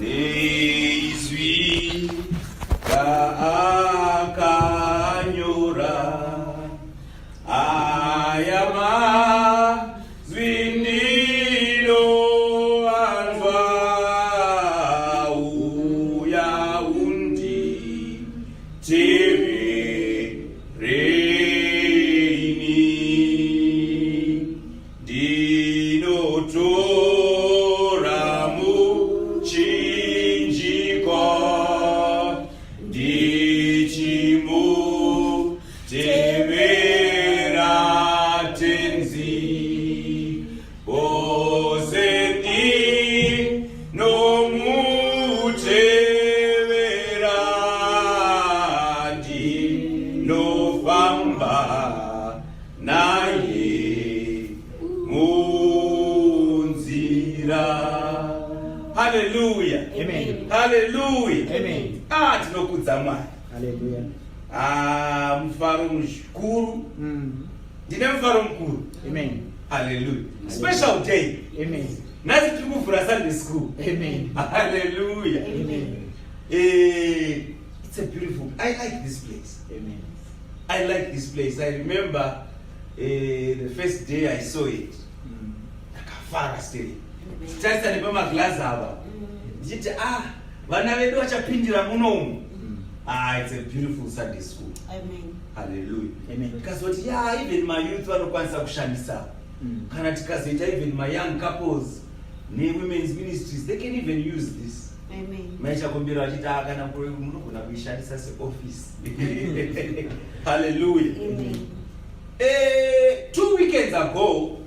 Neizwi raakanyora aya mazwi ndinoanzwa, uya unditevere ini. Ndinotora muchinjikwa ndichimutevera Tenzi pose ndinomutevera, ndinofamba naye munzira. Haleluya, haleluya! Ah, tinokudza Mwari. Ah, mufaro mukuru. Ndine mufaro mukuru. Haleluya! Special day nhasi, tiri kuvhura Sunday school. Haleluya! It's a beautiful, I like this place. I like this place. I remember the first day I saw it. Ndakafara still. Tarisa nepamaglass ava. Ndichiti, ah, vana vedu vachapindira munomu. Ah, it's a beautiful Sunday school. Hallelujah. Tikazoti, yeah, even my youth vanokwanisa kushandisa. Kana tikazoita even my young couples newomen's ministries, they can even use this. Maichakumbira vachiti, ah, kana munogona kuishandisa seoffice. Hallelujah. 2 weekends ago,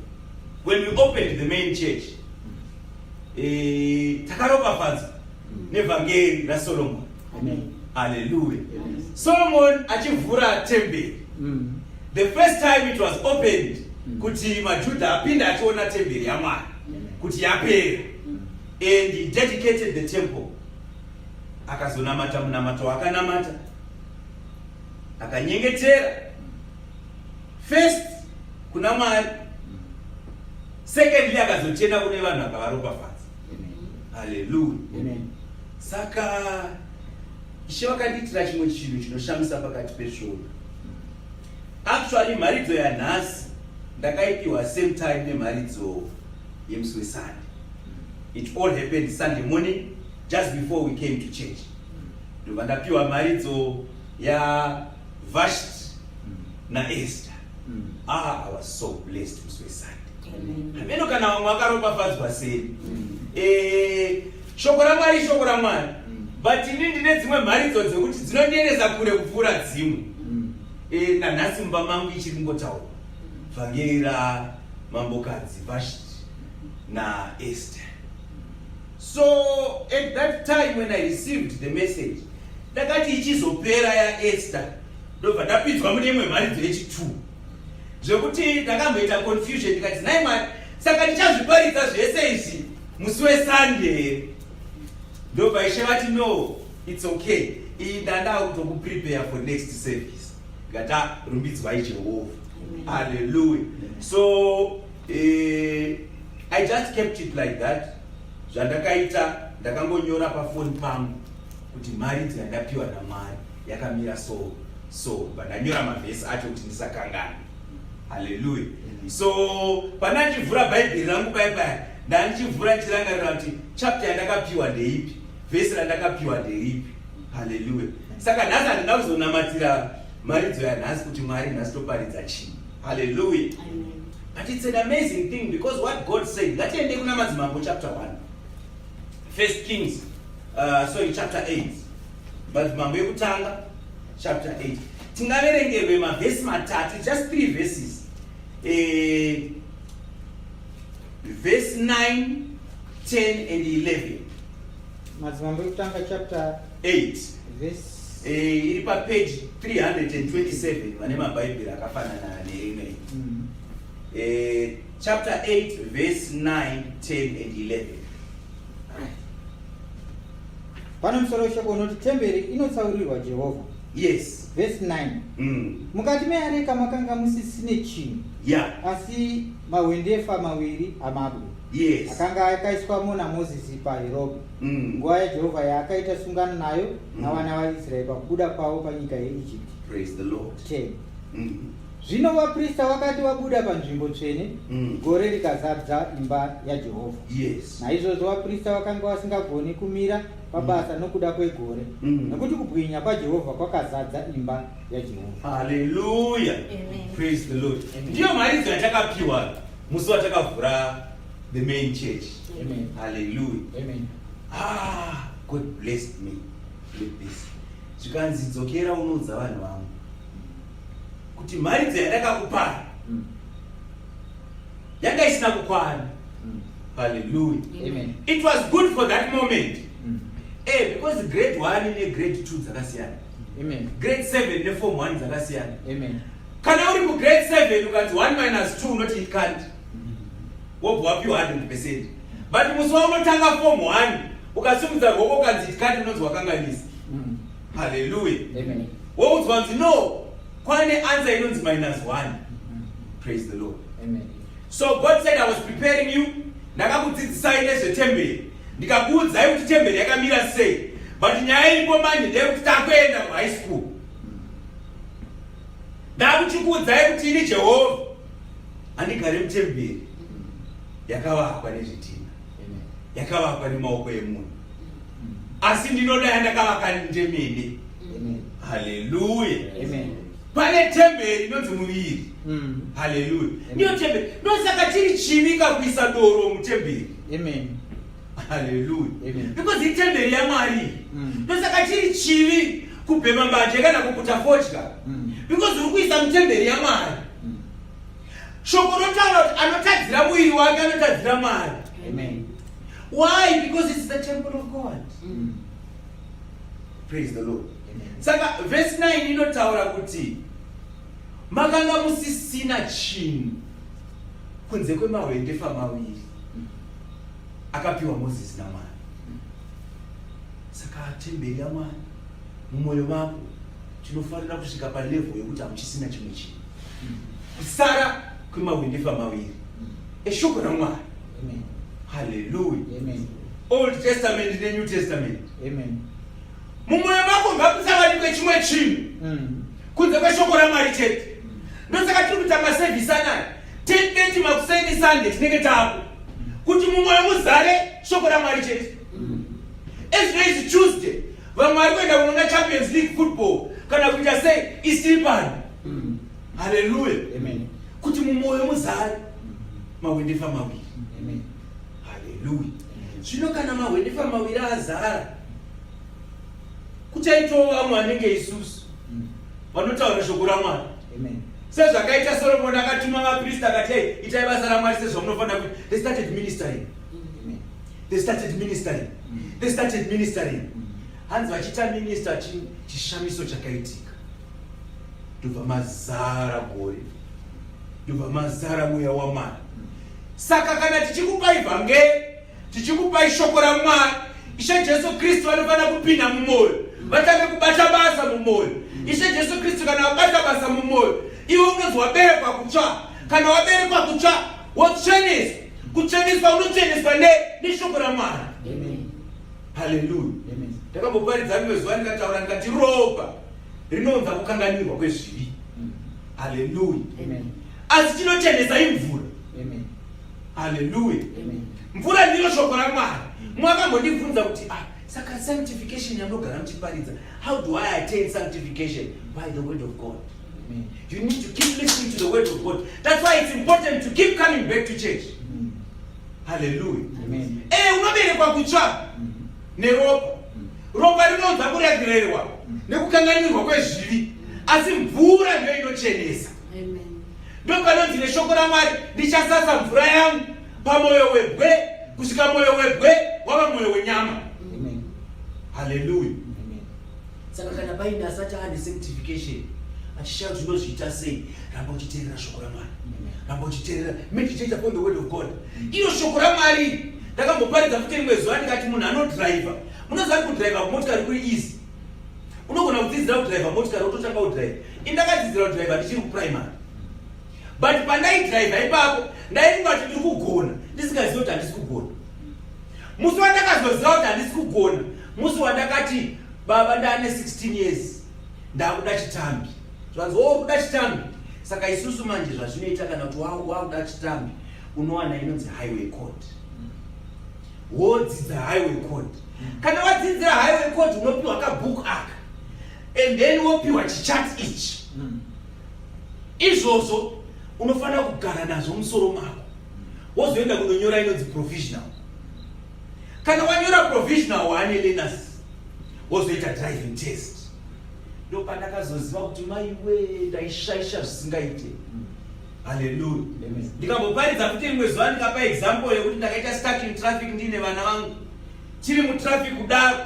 when we opened the main church, takaropafadzwa nevhangeri raSolomon. Haleluya! Solomon achivhura temberi, the first time it was opened kuti maJudha apinde achiona temberi yaMwari kuti yapera, and he dedicated the temple, akazonamata munamato wakanamata, akanyengetera first kuna Mwari, secondly akazotenda kune vanhu akavaropafadza. Haleluya! Saka Ishe vakandiitira chimwe chinhu chinoshamisa pakati pesvondo. Actually, mharidzo yanhasi ndakaipiwa same time nemharidzo yemusi weSunday. It all happened Sunday morning, just before we came to church. Ndobva ndapiwa mharidzo yaVashti naEsther. Ah, I was so blessed musi weSunday. Hameno kana vamwe vakaropafadzwa sei. Shoko raMwari, shoko raMwari, but ini ndine dzimwe mharidzo dzekuti dzinondiendesa kure kupfuura dzimwe. Nanhasi mumba mangu ichiri kungotaurwa vhangeri ramambokadzi Vashti naEsther. So at that time when I received the message, ndakati ichizopera yaEsther, ndobva ndapinzwa mune imwe mharidzo yechi2, zvekuti ndakamboita confusion. Ndikati, "Nai Mwari, saka ndichazviparidza zvese izvi musi weSunday here?" Ndobva Ishe vati, "No, it's okay, iyi ndanda kutokuprepare for next service." Ndikati, "Ah, rumbidzwai Jehovha." Haleluya! So I just kept it like that. Zvandakaita, ndakangonyora pafoni pangu kuti mharidzo yandapiwa naMwari yakamira so so, ndanyora mavhesi acho kuti ndisakangana. Haleluya! So pana ndichivhura Bhaibheri rangu paya paya, ndandichivhura ndichirangarira kuti chapter yandakapiwa ndeipi, vhesi randakapiwa nderipi. Haleluya! Saka nhasi handina kuzonamatira mharidzo yanhasi kuti Mwari, nhasi toparidza chii. Haleluya! But it's an amazing thing, because what God said, ngatiende kuna Madzimambo chapter 1, First Kings, sorry, chapter 8, Madzimambo Ekutanga chapter 8. Tingaverengerwe mavhesi matatu, just three verses, verse 9, 10 and 11. Madzimambo Ekutanga chapter 8. Verse Iri papage 327, vane mabhaibheri akafanana nerimwe. Chapter 8, verse 9, 10 and 11. Pane musoro weshoko unoti, "Temberi inotsaurirwa Jehovha." Verse 9. Mukati meareka makanga musisine chinhu asi mahwendefa mawiri amabwe. Yes. Akanga akaiswamo naMozisi paHorebhi, nguva yaJehovha yaakaita sungano nayo navana vaIsraeri pakubuda kwavo panyika yeIjipiti. Praise the Lord. 10 Zvino vaprista vakati vabuda panzvimbo tsvene, gore rikazadza imba yaJehovha. Naizvozvo vaprista vakanga vasingagoni kumira pabasa nokuda kwegore, nokuti kubwinya kwaJehovha kwakazadza imba yaJehovha. Hallelujah. Amen. Praise the Lord. Amen. Ndiyo mharidzo yatakapiwa musi watakavhura the main church. Amen. Hallelujah. Amen. Ah, God blessed me with this. Zvikanzi dzokera unoudza vanhu vangu kuti mharidzo yandakakupai yanga isina kukwana. Hallelujah. Amen. It was good for that moment. Because grade 1 negrade 2 dzakasiyana. Amen. Grade 7 neform 1 dzakasiyana. Amen. Kana uri mugrade 7 ukanzi 1 minus 2 unoti it can't. Wobva wapiwa 100%. But musi waunotanga form 1 ukasimudza ruoko ukanzi it can't, unonzi wakanganisa. Hallelujah. Amen. Woudzwa kunzi no, kwane answer inonzi minus 1. Praise the Lord. Amen. So God said, "I was preparing you. Ndakakudzidzisai nezvetemberi, ndikakuudzai kuti temberi yakamira sei, but nyaya iripo manje ndeyekuti takuenda kuhigh school. Ndakuchikuudzai kuti ini Jehovha handigare mutemberi yakavakwa nezvidhina, Amen. yakavakwa nemaoko emunhu, asi ndinoda yandakavaka ndemene." Amen. Haleluya. Amen. Pane temberi inonzi muviri. Haleluya. Ndiyo temberi. Ndosaka chiri chivi kakuisa doro mutemberi. Amen. Haleluya. Amen. Because itemberi yaMwari. Ndosaka chiri chivi kubhema mbanje kana kuputa fodya, because uri kuisa mutemberi yaMwari. Shoko rotaura kuti anotadzira muviri wake anotadzira Mwari. Amen. Why? Because it's the temple of God. Praise the Lord. Amen. Saka vhesi 9 inotaura kuti makanga musisina chinhu kunze kwemahwendefa maviri akapiwa Mozisi naMwari. Saka temberi yaMwari mumwoyo mako, tinofanira kusvika palevel yekuti hamuchisina chimwe chinhu kusara kwemahwendefa maviri eshoko raMwari. Amen. Haleluya. Amen. Old Testament neNew Testament. Amen. Mumwoyo mako ngamusawanikwe chimwe chinhu kunze kweshoko raMwari chete. Ndosaka tiri kuita masevhisi anaya 10:30 makuseni Sunday, tinenge tapo kuti mumwoyo muzare shoko raMwari chete. Ezvino izvi Tuesday vamwe vari kuenda kunoona Champions League football kana kuita sei, isiri pano. Haleluya. Amen. Kuti mumwoyo muzare mahwendefa maviri. Amen. Haleluya. Zvino kana mahwendefa maviri azara, kuchaitawo vamwe vanenge isusu vanotaura shoko raMwari, Amen. sezvakaita Solomoni akatuma vaprista akati, "Hey, itai basa raMwari sezvamunofanira kuita." They started ministering. Amen. They started ministering. They started ministering. Hanzi vachiita minister, chishamiso chakaitika, ndobva mazara gore, ndobva mazara mweya waMwari. Saka kana tichikupai vhangeri, tichikupai shoko raMwari, Ishe Jesu Kristu vanofanira kupinda mumwoyo, vatange kubata basa mumwoyo. Ishe Jesu Kristu kana vabata basa mumwoyo, iwe unonzi waberekwa kutsva. Kana waberekwa kutsva, wotsveneswa. Kutsveneswa, unotsveneswa neshoko raMwari. Amen. Haleluya. Amen. Ndakamboparidza rimwe zuva, ndikataura ndikati ropa rinounza kukanganirwa kwezvivi. Haleluya. Amen. Asi chinochenesa imvura. Amen. Haleluya. Amen. Mvura ndiro shoko raMwari. Mwakambondibvunza kuti, "Ah, saka sanctification yamunogara muchiparidza, how do I attain sanctification?" By the word of God. Amen. You need to keep listening to the word of God. That's why it's important to keep coming back to church. Haleluya. Amen. Unoberekwa kutsva neropa. Ropa rinounza kuregererwa nekukanganirwa kwezvivi, asi mvura ndiyo inochenesa. Amen. Ndopanonzi neshoko raMwari, "Ndichasasa mvura yangu pamwoyo webwe kusvika mwoyo webwe wava mwoyo wenyama." Amen. Haleluya. Amen. Saka kana paine asati ane sanctification, achishaya kuti ndozviita sei, ramba uchiteerera shoko raMwari, ramba uchiteerera. Meditate upon the word of God, iyo shoko raMwari. Ndakamboparidza futi rimwe zuva ndikati munhu anodhiraivha, munoziva kuti kudhiraivha motikari kuri easy. Unogona kudzidzira kudhiraivha motikari, wototanga kudhiraivha. Ini ndakadzidzira kudhiraivha ndichiri kuprimary. But pandaidhiraivha ipapo ndaifunga kuti ndiri kugona, ndisingazivi kuti handisi kugona. Musi wandakazoziva kuti handisi kugona, musi wandakati baba ndaane 16 years ndakuda chitambi. Zvanzi oh kuda chitambi. Saka isusu manje zvazvinoita kana kuti wakuda chitambi unowana inonzi highway code. Wodzidza highway code. Kana wadzidzira highway code unopiwa kabook aka. And then wopiwa chichat ichi. Izvozvo unofanira kugara nazvo musoro mako. Wozoenda kunonyora inonzi provisional. Kana wanyora provisional waane learners, wozoita driving test. Ndopandakazoziva kuti maiwe ndaishaisha zvisingaite. Haleluya. Ndikamboparidza futi rimwe zuva ndikapa example yekuti ndakaita stuck in traffic ndiine vana vangu. Tiri mutraffic kudaro,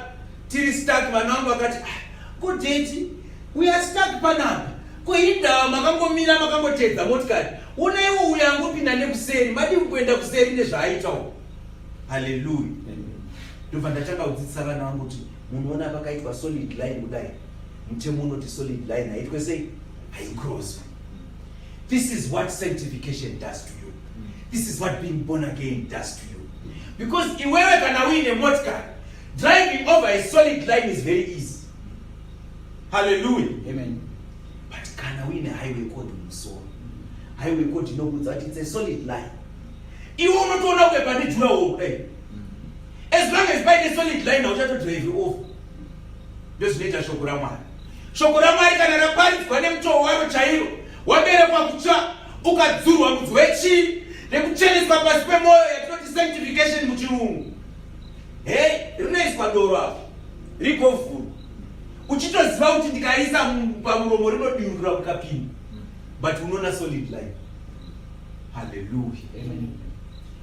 tiri stuck, vana vangu vakati ah, ko daddy, we are stuck panapa. Ko indawa makangomira makangoteedza motikari. Onaiwo uyo angopinda nekuseri, madii kuenda kuseri nezvaaitawo. Haleluya. Ndobva ndatanga kudzidzisa vana vangu kuti munoona pakaitwa solid line kudai, mutemo unoti solid line haitwe sei? Haicrosswe. This is what sanctification does to you. This is what being born again does to you. Because iwewe kana uine motikari, driving over a solid line is very easy. Hallelujah. Amen. But kana uine highway code mumusoro, highway code inokuudza kuti it's a solid line. Iwe unotoona kunge pane jurawo kudai. As long as paine solid line hauchatodrive over. Ndozvinoita shoko raMwari. Shoko raMwari kana raparidzwa nemutoo waro chairo, waberekwa kutsva, ukadzurwa mudzi wechivi nekucheneswa pasi pemwoyo yatinoti sanctification muchirungu. Hey, rinoiswa doro apo rigovhurwa uchitoziva kuti ndikaisa pamuromo rinodiurura kukapinda, but unoona solid line. Haleluya.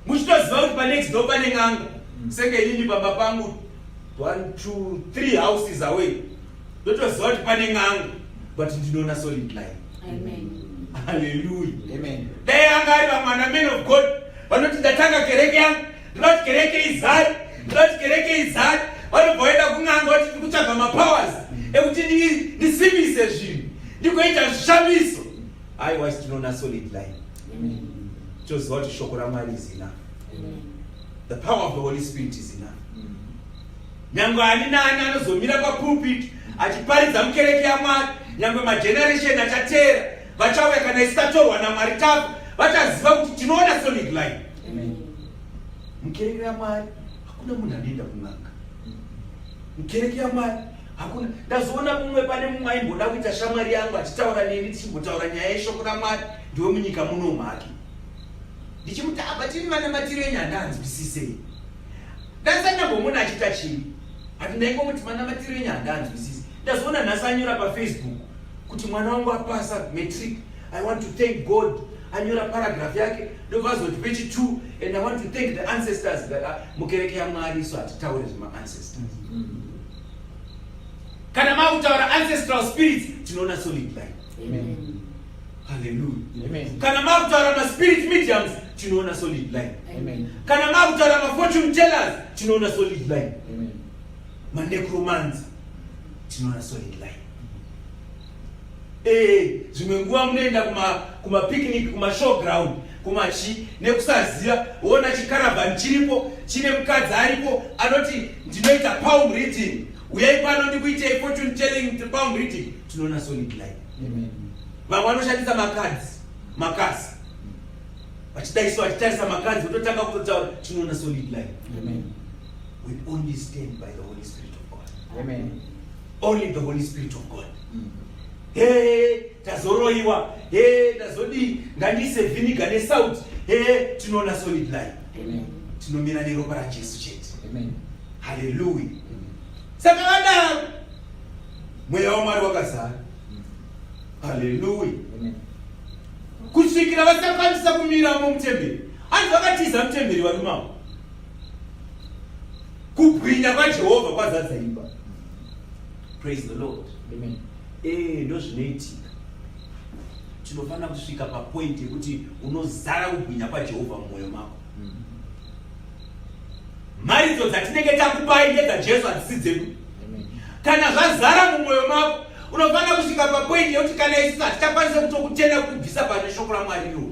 Muchitoziva kuti panext door pane n'anga, senge inini pamba pangu 1 2 3 houses away ndotoziva kuti pane n'anga, but ndinoona solid line. Amen. Haleluya. Amen. Dai anga ari vamwana man of God vanoti ndatanga kereke yangu, ndinoda kuti kereke izare, ndinoda kuti kereke izare, vanobva vaenda kun'anga vati ndiri kutsvaga mapowers ekuti ndisimbise zvinhu ndigoita zvishamiso. Aiwa, tinoona solid line. Amen. Toziva kuti shoko raMwari is enough. Amen. The power of the Holy Spirit is enough. Nyangwe ani naani anozomira papulpit achiparidza mukereke yaMwari, nyangwe mageneration achateera vachauya kana isu tatorwa naMwari tafa, vachaziva kuti tinoona solid line. Amen. Mukereke yaMwari hakuna munhu anoenda kun'anga. Mukereke yaMwari hakuna. Ndazoona mumwe, pane mumwe aimboda kuita shamwari yangu achitaura neni, tichimbotaura nyaya yeshoko raMwari, ndiwe munyika muno make. Ndichimuti apa tiri vanamatiro enyu handaanzwisisei. Ndasati ndambomuona achiita chivi, but ndaingomuti manamatiro enyu handaanzwisisi. Ndazoona nhasi anyora paFacebook kuti mwana wangu apasa matric, I want to thank God. Anyora paragraph yake, ndobva azoti page 2, and I want to thank the ancestors. Mukereke yaMwari isu hatitaure zvema-ancestors. Kana makutaura ancestral spirits, tinoona solid line. Amen. Hallelujah. Amen. Kana makutaura ma-spirit mediums, tinoona solid line. Amen. Kana makutaura ma-fortune tellers, tinoona solid line. Amen. Manecromancer, tinoona solid line. Zvimwe nguva munoenda kumapicnic, kumashowground, kumachi, nekusaziva woona chikaravhani chiripo chine mukadzi aripo anoti ndinoita palm reading, uyai pano ndikuitei fortune telling, palm reading, tinoona solid line. Amen. Vamwe vanoshandisa makadzi, makasi vachidaiswa vachitarisa makadzi vototanga kutotaura, tinoona solid line. Amen. We only stand by the Holy Spirit of God. Amen. Only the Holy Spirit of God. Hey, tazoroiwa, hey, ndazodii, ngandiise vinegar nesalt, hey, tinoona solid line. Amen. Tinomira neropa raJesu chete. Amen. Haleluya. Saka vadaro mweya waMwari wakazara. Haleluya. Amen. Kusvikira vasakwanisa kumiramo mutemberi. Hanzi vakatiza mutemberi varume avo. Kubwinya kwaJehovha kwazadza imba. Praise the Lord. Amen. Ndozvinoitika. Tinofanira kusvika papoint yekuti unozara kubwinya kwaJehovha mumwoyo mako. Mharidzo dzatinenge takupai ndedzaJesu, hadzisi dzedu. Amen. Kana zvazara mumwoyo mako, Unofanira kusvika papoindi yekuti kana isusu hatichakwanise kutokutenda kukubvisa pane shoko raMwari iroro.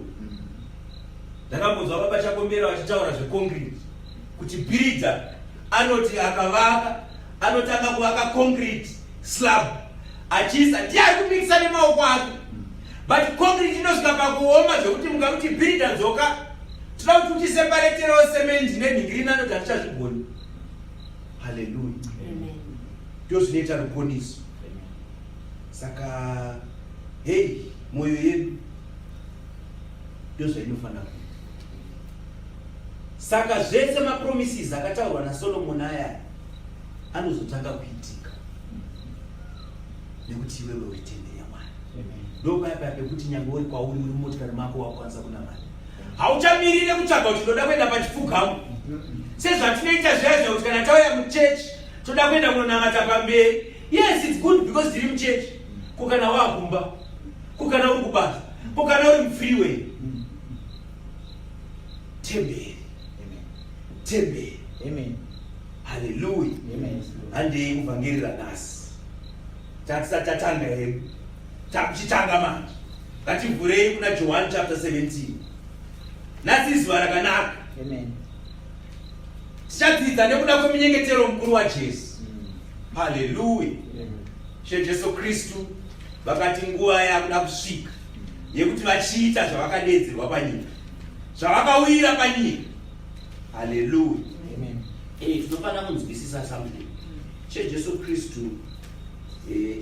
Ndakambonzwa baba Chakombera vachitaura zveconcrete kuti bhiridha anoti akavaka anotanga kuvaka concrete slab achiisa ndiye ari kupikisa nemaoko ake, but concrete inosvika pakuoma zvekuti mukakuti bhiridha dzoka toda kuti utisepareterewo semendi nenhingirina anoti hatichazvigoni. Haleluya. Ndio zvinoita ruponiso. Saka hei, mwoyo yedu ndio zvainofanira kuita. Saka zvese mapromises akataurwa naSolomon aya anozotanga kuitika nekuti iwewe uri temberi yaMwari. Ndopaya paya pekuti nyange uri kwauri uri mumotikari mako wakukwanisa kunamata, hauchamirire kutsvaga kuti ndoda kuenda pachipfugamo sezvatinoita zviya zviya kuti kana tauya muchechi toda kuenda kunonamata pamberi. Yes, it's good because tiri muchechi. Ko kana wakumba, ko kana uri kubasa, ko kana uri mufreeway, temberi, temberi. Haleluya. Handei kuvhangeri ranhasi. Tatisati tatanga hedu, takuchitanga manje. Ngativhurei kuna Johani chapter 17. Nhasi izuva rakanaka. Tichadzidza nekuda kwemunyengetero mukuru waJesu. Haleluya. She Jesu Kristu vakati nguva yakuda kusvika yekuti vachiita zvavakadeedzerwa panyika, zvavakauyira panyika. Haleluya. Tinofanira kunzwisisa something. She Jesu Kristu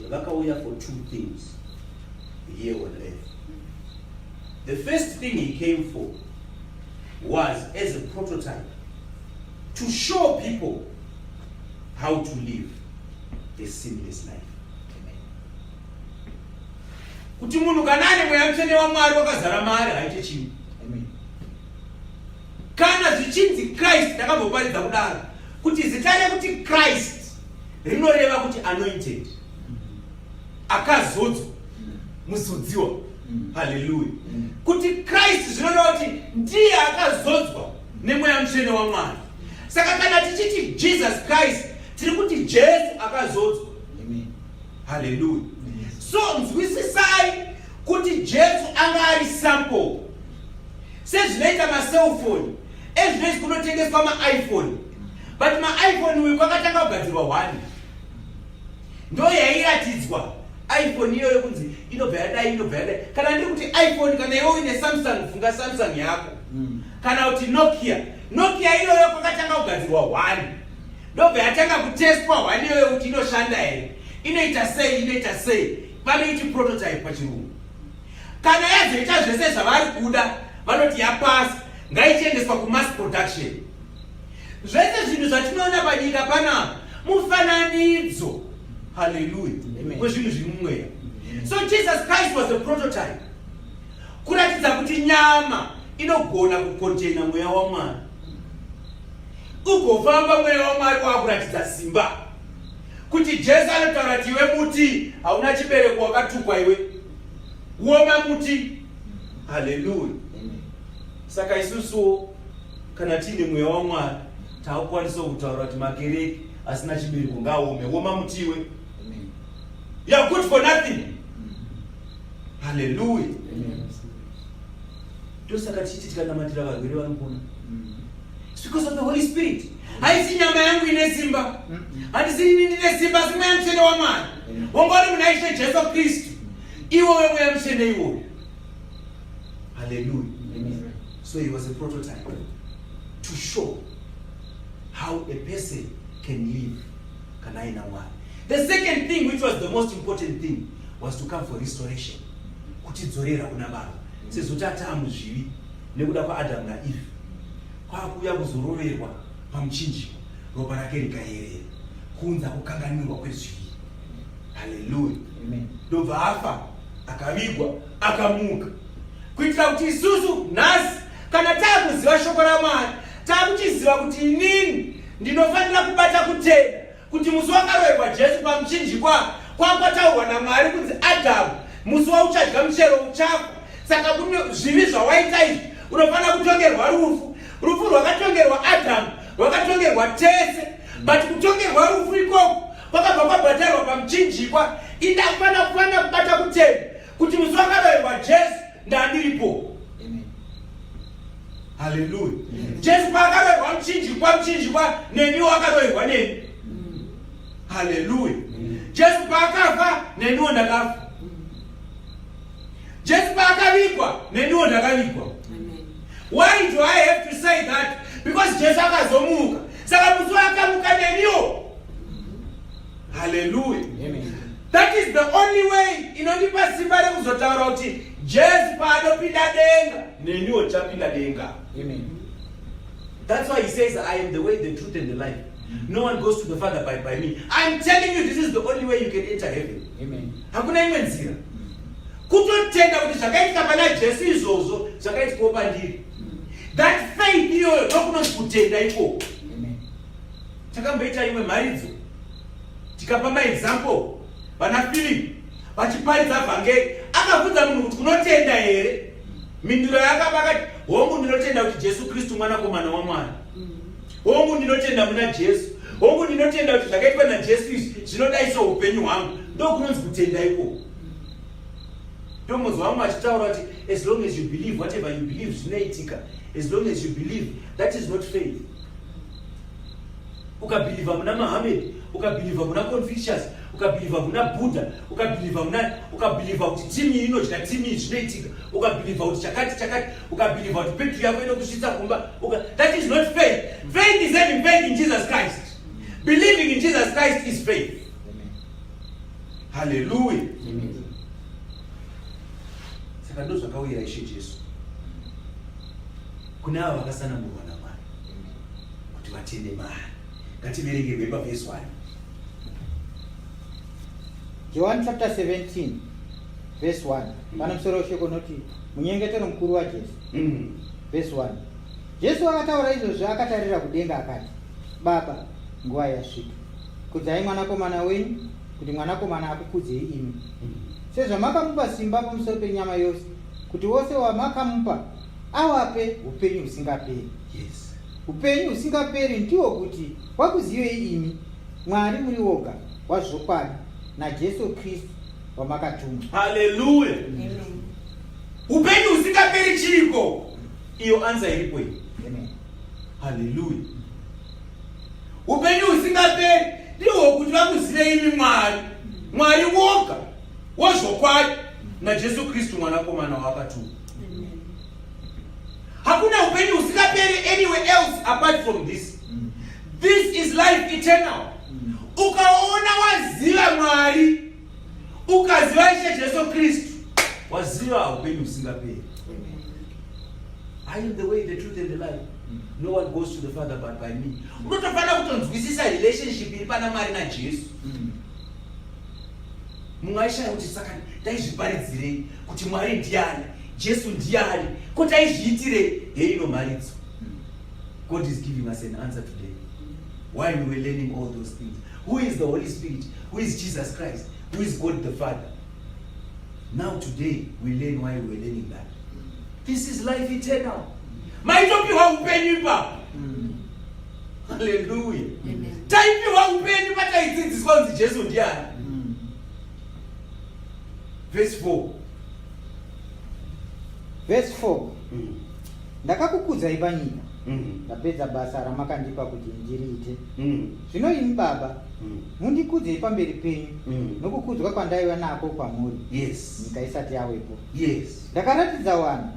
vakauya for two things here on earth. The first thing he came for was as a prototype to show people how to live a sinless life. Kuti munhu kana ane mweya mutsvene waMwari wakazara maari haite chivi. Kana zvichinzi Christ, ndakamboparidza kudaro kuti zita rekuti Christ rinoreva kuti anointed, akazodzwa, muzodziwa. Haleluya. Kuti Christ zvinoreva kuti ndiye akazodzwa nemweya mutsvene waMwari. Saka kana tichiti Jesus Christ, tiri kuti Jesu akazodzwa. Haleluya. So nzwisisai kuti Jesu anga ari sample. Sezvinoita maselfoni ezvinezvi kunotengeswa maiPhone, but maiPhone uyu kwakatanga kugadzirwa one ndo yairatidzwa iPhone iyoyo kunzi inobva yadai, inobva yadai. Kana ndiri kuti iPhone, kana iwe uine Samsung, funga Samsung yako, kana kuti Nokia. Nokia iyoyo kwakatanga kugadzirwa one, ndobva yatanga kutestwa one iyoyo kuti inoshanda here, inoita sei, inoita sei. Vanoiti prototype pachirungu. Kana yazoita zvese zvavari kuda, vanoti yapasi, ngaichiendeswa kumass production. Zvese zvinhu zvatinoona panyika panapa mufananidzo, haleluya, wezvinhu zviri mumweya. So Jesus Christ was a prototype kuratidza kuti nyama inogona kukontena mweya waMwari, ugofamba mweya waMwari wakuratidza simba. Kuti Jesu anotaura kuti iwe muti hauna chibereko, wakatukwa iwe, woma muti. Haleluya. Saka isusuwo kana tiine mweya waMwari takukwanisawo kutaura kuti makereke asina chibereko ngaome, woma muti iwe, you are good for nothing. Haleluya. Ndosaka tichiti tikanamatira varwere vanopona. It's because of the Holy Spirit. Haisi nyama yangu ine simba, handisi ini ndine simba, asi mweya mutsvene waMwari wanga uri muna Ishe Jesu Kristu, iwowe mweya mutsvene iwoyo. Haleluya. So he was a prototype to show how a person can live kana aina Mwari. The second thing, which was the most important thing, was to come for restoration, kutidzorera kuna Baba sezvo tataa muzvivi nekuda kwaAdhamu naEve, kwakuuya kuzoroverwa pamuchinjikwa, ropa rake rikayerera kuunza kukanganwirwa kwezvivi. Haleluya. Ndobva afa, akavigwa, akamuka, kuitira kuti isusu nhasi kana taakuziva shoko raMwari, taakuchiziva kuti inini ndinofanira kubata kutenda kuti musi wakaroverwa Jesu pamuchinjikwa kwakwataurwa naMwari kunzi Adhamu, musi wauchadya muchero uchafa. Saka kune zvivi zvawaita izvi, unofanira kutongerwa rufu. Rufu rwakatongerwa Adhamu rwakatongerwa tese, but kutongerwa rufu ikoko kwakabva kwabhadharwa pamuchinjikwa. Indafana kufana kubata kutenda kuti musi wakaroverwa Jesu ndandiripo. Haleluya. Jesu paakaroverwa muchinjikwa, muchinjikwa neniwo akaroverwa neni. Haleluya. Jesu paakafa neniwo ndakafa. Jesu paakavigwa neniwo ndakavigwa. Why do I have to say that? Because Jesu akazomuka. Saka musi waakamuka neniwo. Haleluya. That is the only way inondipa simba rekuzotaura kuti Jesu paanopinda denga neniwo ndichapinda denga. Amen. That's why he says, I am the way, the truth, and the life. No one goes to the Father by me. I'm telling you, this is the only way you can enter heaven. Amen. Hakuna imwe nzira. Kutotenda kuti zvakaitika pana Jesu izvozvo zvakaitikawo pandiri. That faith iyoyo ndokunonzi kutenda ikoko. Takamboita imwe mharidzo tikapa maexample vana Philip vachiparidza vhangeri, akabvunza munhu kuti unotenda here? Mhinduro yaakapa akati, hongu ndinotenda kuti Jesu Kristu mwanakomana waMwari. Hongu ndinotenda muna Jesu. Hongu ndinotenda kuti zvakaitwa naJesu izvi zvinodaiso upenyu hwangu. Ndokunonzi kutenda ikoko. Ndomunzwa vamwe vachitaura kuti as long as you believe whatever you believe zvinoitika. As long as you believe, that is not faith. Ukabhilivha muna Muhammad, ukabhilivha muna Confucius, ukabhilivha muna Buddha, ukabhilivha muna, ukabhilivha kuti timu iyi inodya timu iyi zvinoitika, ukabhilivha kuti chakati chakati, ukabhilivha kuti petro yako inokusvitsa kumba, that is not faith. Faith is having faith in Jesus Christ. Believing in Jesus Christ is faith. Hallelujah. Saka ndozvakauyira Ishe Jesu kune avo vakasanangurwa naMwari kuti vatende maari. Ngativerengerwe pavhesi 1. John chapter 17 verse 1 pane musoro weshoko unoti munyengetero mukuru waJesu. Verse 1 Jesu akataura izvozvi akatarira kudenga akati, Baba, nguva yasvika. Kudzai mwanakomana wenyu, kuti mwanakomana akukudzei imi. Sezvamakamupa simba pamusoro penyama yose, kuti wose wamakamupa awape upenyu husingaperi. Yes. Upenyu husingaperi ndihwo kuti wakuzivei imi, Mwari muri woga wazvokwadi, naJesu Kristu wamakatuma. Haleluya. Upenyu husingaperi chiiko? Iyo ansa iripo iyi. Amen. Haleluya. Upenyu husingaperi ndihwo kuti vakuzive imi Mwari, Mwari woga wazvokwadi naJesu Kristu mwanakomana waakatuma. Hakuna upenyu husingaperi anywhere else apart from this. This is life eternal. Ukaona waziva Mwari, ukaziva Ishe Jesu Kristu, waziva upenyu husingaperi. I am the way, the truth and the life. No one goes to the Father but by me. Unotofanira kutonzwisisa relationship iri pana Mwari naJesu. Mumwe aishaya kuti saka taizviparidzirei kuti Mwari ndiani, Jesu ndiani, ko taizviitirei? Heino mharidzo. God is giving us an answer today. Why we were learning all those things. Who is the Holy Spirit? Who is Jesus Christ? Who is God the Father? Now today we learn why we were learning that. This is life eternal. Maitopiwa upenyu ipapo. Hallelujah. Taipiwa upenyu pataidzidziswa kunzi Jesu ndiani. Verse 4. Verse 4. Ndakakukudzai panyika, ndapedza basa ramakandipa kuti ndiriite. Zvino imi Baba, mundikudzei pamberi penyu nokukudzwa kwandaiva nako kwamuri nyika isati yawepo. Yes. Ndakaratidza vanhu.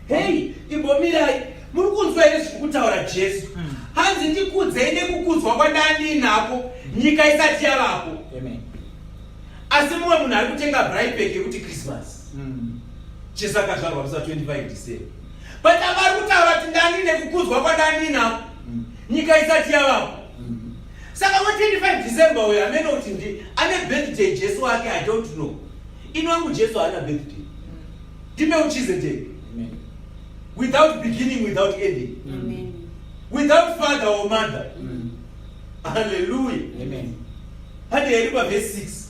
Hey, imbomirai. Muri kunzwa here zviri kutaura Jesu? Hanzi ndikudzei nekukudzwa kwandandinako nyika isati yavapo. Amen. Asi mumwe munhu ari kutenga braai pack yekuti Christmas. Jesu akazvarwa musi wa 25 December. But ava ari kutaura kuti ndandine kukudzwa kwandandinako nyika isati yavapo. Saka wa 25 December uyu amene kuti ndi ane birthday Jesu wake, I don't know. Ini wangu Jesu haana birthday. NdiMelchizedek. Amen. Without beginning, without ending. Amen. Without father or mother. Hallelujah. Amen. Hadi hedu pa verse 6.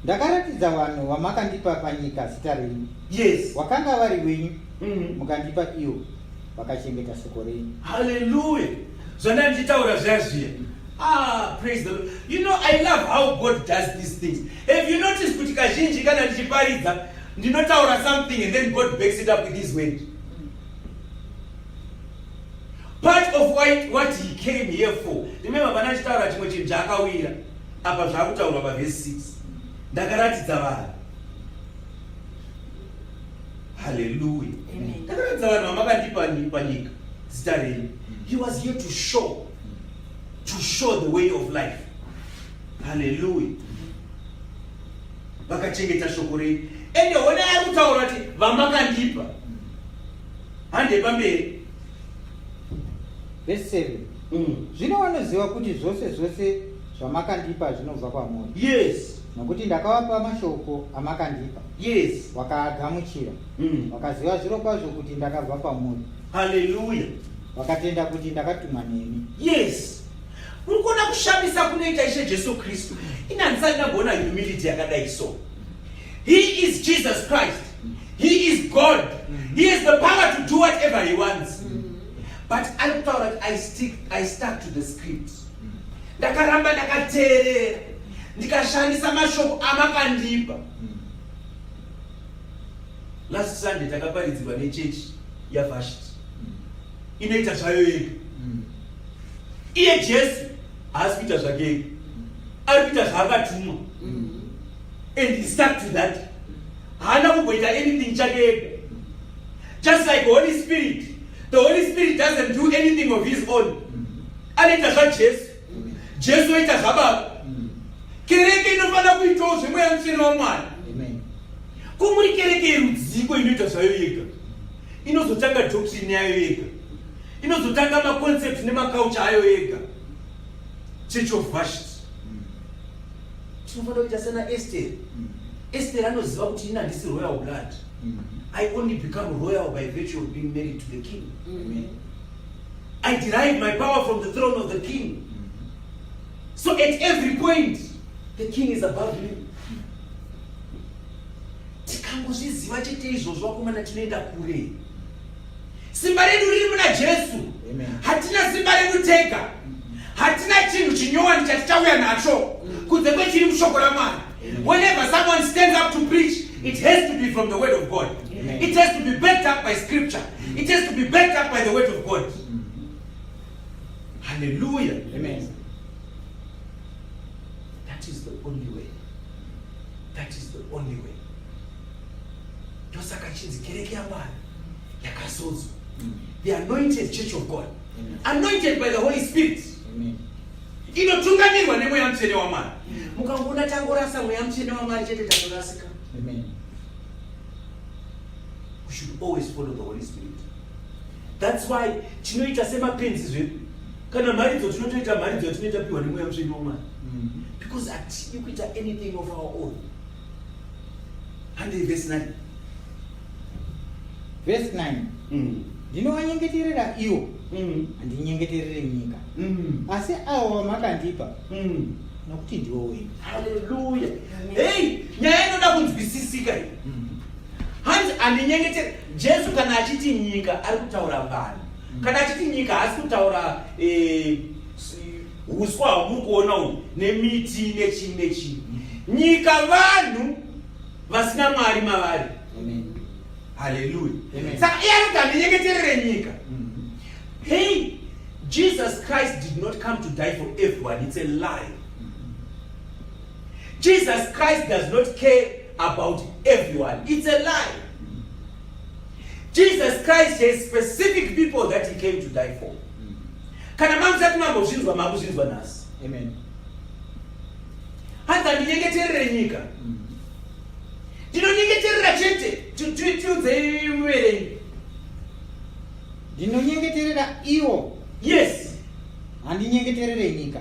Ndakaratidza vanhu vamakandipa panyika zita renyu. Yes. Wakanga vari wenyu, mukandipa ivo, vakachengeta shoko renyu. Hallelujah. Zvanda ndichitaura zviya zviya. Ah, praise the Lord. You know, I love how God does these things. Have you noticed kuti kazhinji kana ndichiparidza ndinotaura something and then God backs it up with his word. Part of what he came here for. Remember pana achitaura chimwe chinhu chaakawira apa zvaakutaurwa pavhesi 6. Ndakaratidza vanhu. Hallelujah. Ndakaratidza vanhu vamakandipa panyika zita renyu. He was here to show the way of life. Hallelujah. Vakachengeta shoko renyu. Ende hona ari kutaura kuti vamakandipa. Hande pamberi. Vhesi 7. Zvino vanoziva kuti zvose zvose zvamakandipa zvinobva kwamuri, nokuti ndakavapa mashoko amakandipa, vakaagamuchira, vakaziva zvirokwazvo kuti ndakabva kwamuri, vakatenda kuti ndakatumwa nemi. Yes. Uri kuona kushamisa kunoita Ishe Jesu Kristu. Ini handisati ndamboona humility yakadai so. He is Jesus Christ. He is God. He has the power to do whatever he wants. But ari kutaura kuti I stuck to the script. Ndakaramba ndakateerera. Ndikashandisa mashoko amakandipa. Last Sunday takaparidzirwa nechechi yaVashti. Inoita zvayo yega. Iye Jesu haasi kuita zvake ega. Ari kuita zvaakatumwa. And he stuck to that. Haana kumboita anything chake ega. Just like Holy Spirit. The Holy Spirit doesn't do anything of his own. Anoita zvaJesu. Jesu oita zvababa. Kereke inofanira kuitawo zvemweya mutsvene waMwari. Amen. Kumuri kereke yerudziko inoita zvayo yega. Inozotanga doctrine yayo yega. Inozotanga maconcept nemaculture ayo yega. Church of Vashti. Tinofanira kuita sena Esther. Esther anoziva kuti ini handisi royal blood. I only become royal by virtue of being married to the king. Amen. I derive my power from the throne of the king. So at every point, the king is above me. Tikangozviziva chete izvozvo, vakomana, tinoenda kure. Simba redu riri muna Jesu. Amen. Hatina simba redu tega. Hatina chinhu chinyowani chatichauya nacho kunze kwechiri mushoko raMwari. Whenever someone stands up to preach, it has to be from the word of God. Amen. It has to be backed up by scripture. It has to be backed up by the word of God. Hallelujah. Amen. That is the only way. That is the only way. Ndosaka chinzi kereke yaMwari yakazodzwa, the anointed church of God. Amen. Anointed by the Holy Spirit. Amen. Inotungamirwa nemweya mutsvene waMwari. Mukangoona tangorasa mweya mutsvene waMwari chete, tatorasika. Amen. We should always follow the Holy Spirit. That's why tinoita semapenzi zvedu kana mharidzo tinotoita mharidzo yatinoita piwa nemweya mutsvene waMwari, because hatidi kuita anything of our own. Handei, verse 9. Verse 9. Ndinovanyengeterera ivo, handinyengeterere nyika, asi avo vamakandipa, nokuti ndivo wenyu. Haleluya. Hei, nyaya inoda kunzwisisika iyi. Hanzi handinyengetere. Jesu kana achiti nyika, ari kutaura vanhu. Kana achiti nyika, haasi kutaura uswa hwamuri kuona uhu nemiti nechii nechii. Nyika vanhu vasina Mwari mavari. Amen. Haleluya. Amen. Saka iye anoti handinyengeterere nyika. Hey, Jesus Christ did not come to die for everyone. It's a lie. Jesus Christ does not care about everyone. It's a lie. Jesus Christ has specific people that he came to die for. Kana mamusati mambozvinzwa, makuzvinzwa nhasi. Amen. Hanzi handinyengeterere nyika, ndinonyengeterera chete. Tiudzei muverengi. Ndinonyengeterera ivo, handinyengeterere nyika,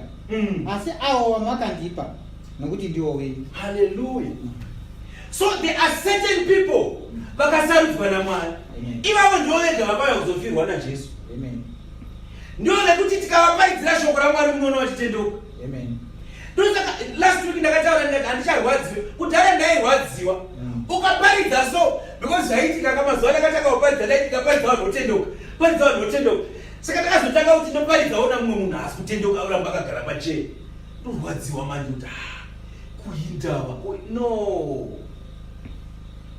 asi avo vamakandipa, nokuti ndivo wenyu. Haleluya. So there are certain people vakasarudzwa naMwari. Amen. Ivavo ndivo vega vakauya kuzofirwa naJesu. Amen. Ndivo vekuti tikavaparidzira shoko raMwari, munoona vachitendoka. Amen. Ndosaka last week ndakataura ndikati handicharwadziwi. Kudhara ndairwadziwa. Ukaparidza so, because zvaiitika kamazuva ndakatanga kuparidza, ndai ndikaparidza vanhu votendoka, paridza vanhu votendoka. Saka ndakazotanga kuti ndoparidzawo namumwe munhu haasi kutendeuka oramba akagara pachee. Ndorwadziwa manje kuti ah, kuhindava no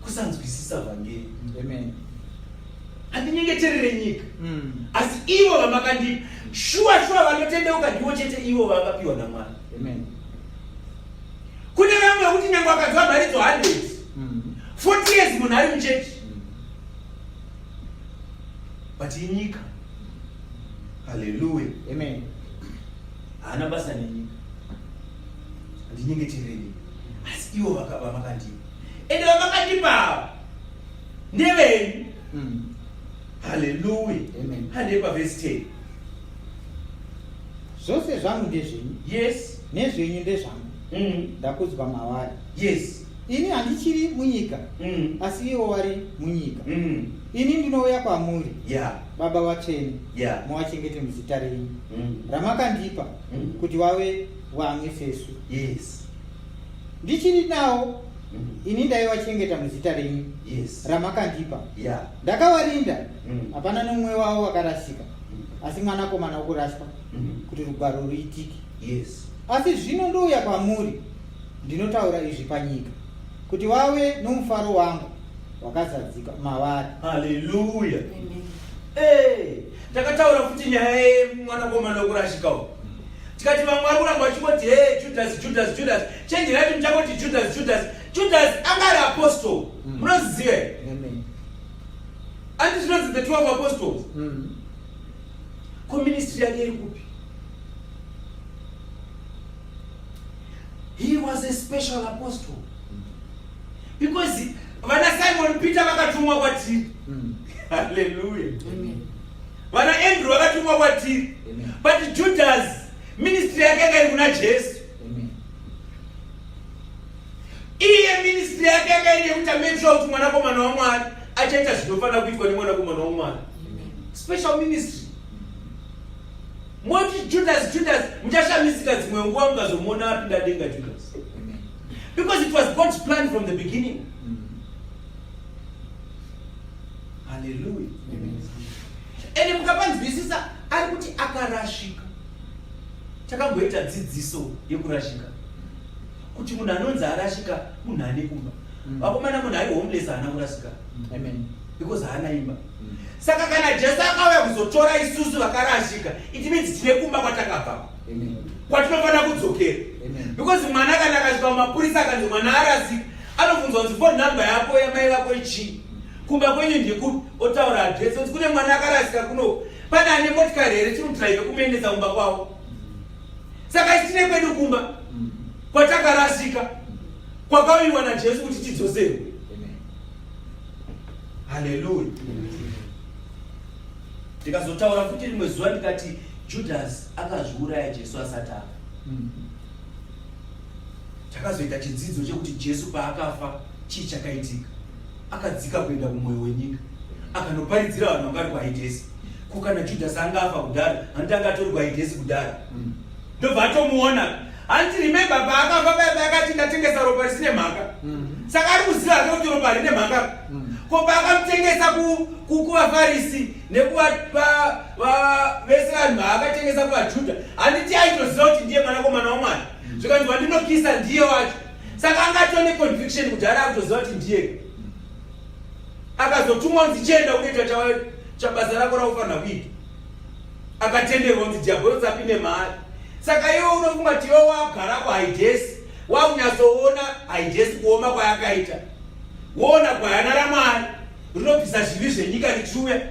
kusanzwisisa vhangeri. Amen. Handinyengeterere nyika. Asi ivo vamakandipa shuwa shuwa vanotendeuka ndivo chete ivo vakapiwa naMwari. Amen. Kune vamwe vekuti nyange vakanzwa mharidzo 100 40 years munhu ari muchechi but inyika. Haleluya. Amen. Haana basa nenyika. Handinyengeterere nyika. Asi ivo vakava makandipa. Ende vamakandipa ava ndevenyu. Haleluya. Amen. Handei pavhesi 10. Zvose zvangu ndezvenyu. Yes. Nezvenyu ndezvangu. Ndakudzwa mavari. Yes. Ini handichiri munyika, asi ivo vari munyika. Ini ndinouya kwamuri. Baba vatsvene, muvachengete muzita renyu ramakandipa, kuti vave vamwe sesu. Yes. Ndichiri nawo, ini ndaivachengeta muzita renyu ramakandipa. Ndakavarinda, hapana nomumwe wavo wakarasika, asi mwanakomana wokuraswa, kuti rugwaro ruitike. Yes. Asi zvino ndouya kwamuri, ndinotaura izvi panyika, kuti vave nomufaro wangu wakazadzika mavari. Haleluya. Hey, takataura futi nyaya yemwanakomana wokurashika uyu. Tikati vamwe vari kuramba vachingoti hey, Judas, Judas, Judas. Chenjerai kuti muchangoti Judas, Judas. Judas anga ari apostle. Munoziva here? Amen. Andi zvinonzi the 12 apostles. Ko ministry yake iri kupi? He was a special apostle. Because vana Simon Peter vakatumwa kwatiri. Hallelujah. Amen. Vana Andrew vakatumwa kwatiri. Amen. But Judas ministry yake yanga iri kuna Jesu. Amen. Iye ministry yake yanga iri yekuti amake sure kuti mwanakomana waMwari achaita zvinofanira kuitwa nemwanakomana waMwari. Special ministry. Moti Judas, Judas, muchashamisika dzimwe nguva mukazomuona apinda denga Judas. Amen. Because it was God's plan from the beginning. Hallelujah. Amen. Ende mukapanzwisisa ari kuti akarashika. Takamboita dzidziso yekurashika. Kuti munhu anonzi arashika munhu ane kumba. Vakomana munhu ari homeless haana kurashika. Amen. Because haana imba. Saka kana Jesu akauya kuzotora isusu vakarashika, it means tine kumba kwatakabva. Amen. Kwatinofanira kudzokera. Amen. Because mwana kana akasvika mumapurisa akanzi mwana arasika, anobvunzwa kunzi phone number yako yamai vako ichii? Kumba kwenyu ndekupi? Otaura address onzi kune mwana akarasika kuno. Pane ane motikari here tinodrive kumuendesa kumba kwavo. Saka isu tine kwedu kumba kwatakarasika kwakauyiwa naJesu kuti tidzoserwe. Amen. Haleluya. Ndikazotaura futi rimwe zuva ndikati Judas akazviuraya Jesu asati afa. Takazoita chidzidzo chekuti Jesu paakafa chii chakaitika. Akadzika kuenda kumwoyo wenyika akanoparidzira vanhu vanga vari kuHaidhesi. Ko kana Judas anga afa kudhara, hanti anga atori kuHaidhesi kudhara. Ndobva atomuona. Hanti remember paakafa paya paakati ndatengesa ropa risine mhaka. Saka ari kuziva hake kuti ropa rine mhaka. Ko paakamutengesa kuvaFarisi nekuva vese vanhu vaakatengesa kuvaJudha, handiti aitoziva kuti ndiye mwanakomana waMwari. Zvikanzi wandinokisa ndiye wacho. Saka anga atone conviction kuti ari akutoziva kuti ndiye. Akazotumwa kunzi chienda unoita chabasa rako raufanira kuita. Akatenderwa kunzi diabolosi apinde maari. Saka iwe unofunga kuti iwe wagara kuHaidhesi, wakunyatsoona Haidhesi kuoma kwayakaita. Woona gwayana raMwari rinobvisa zvivi zvenyika richiuya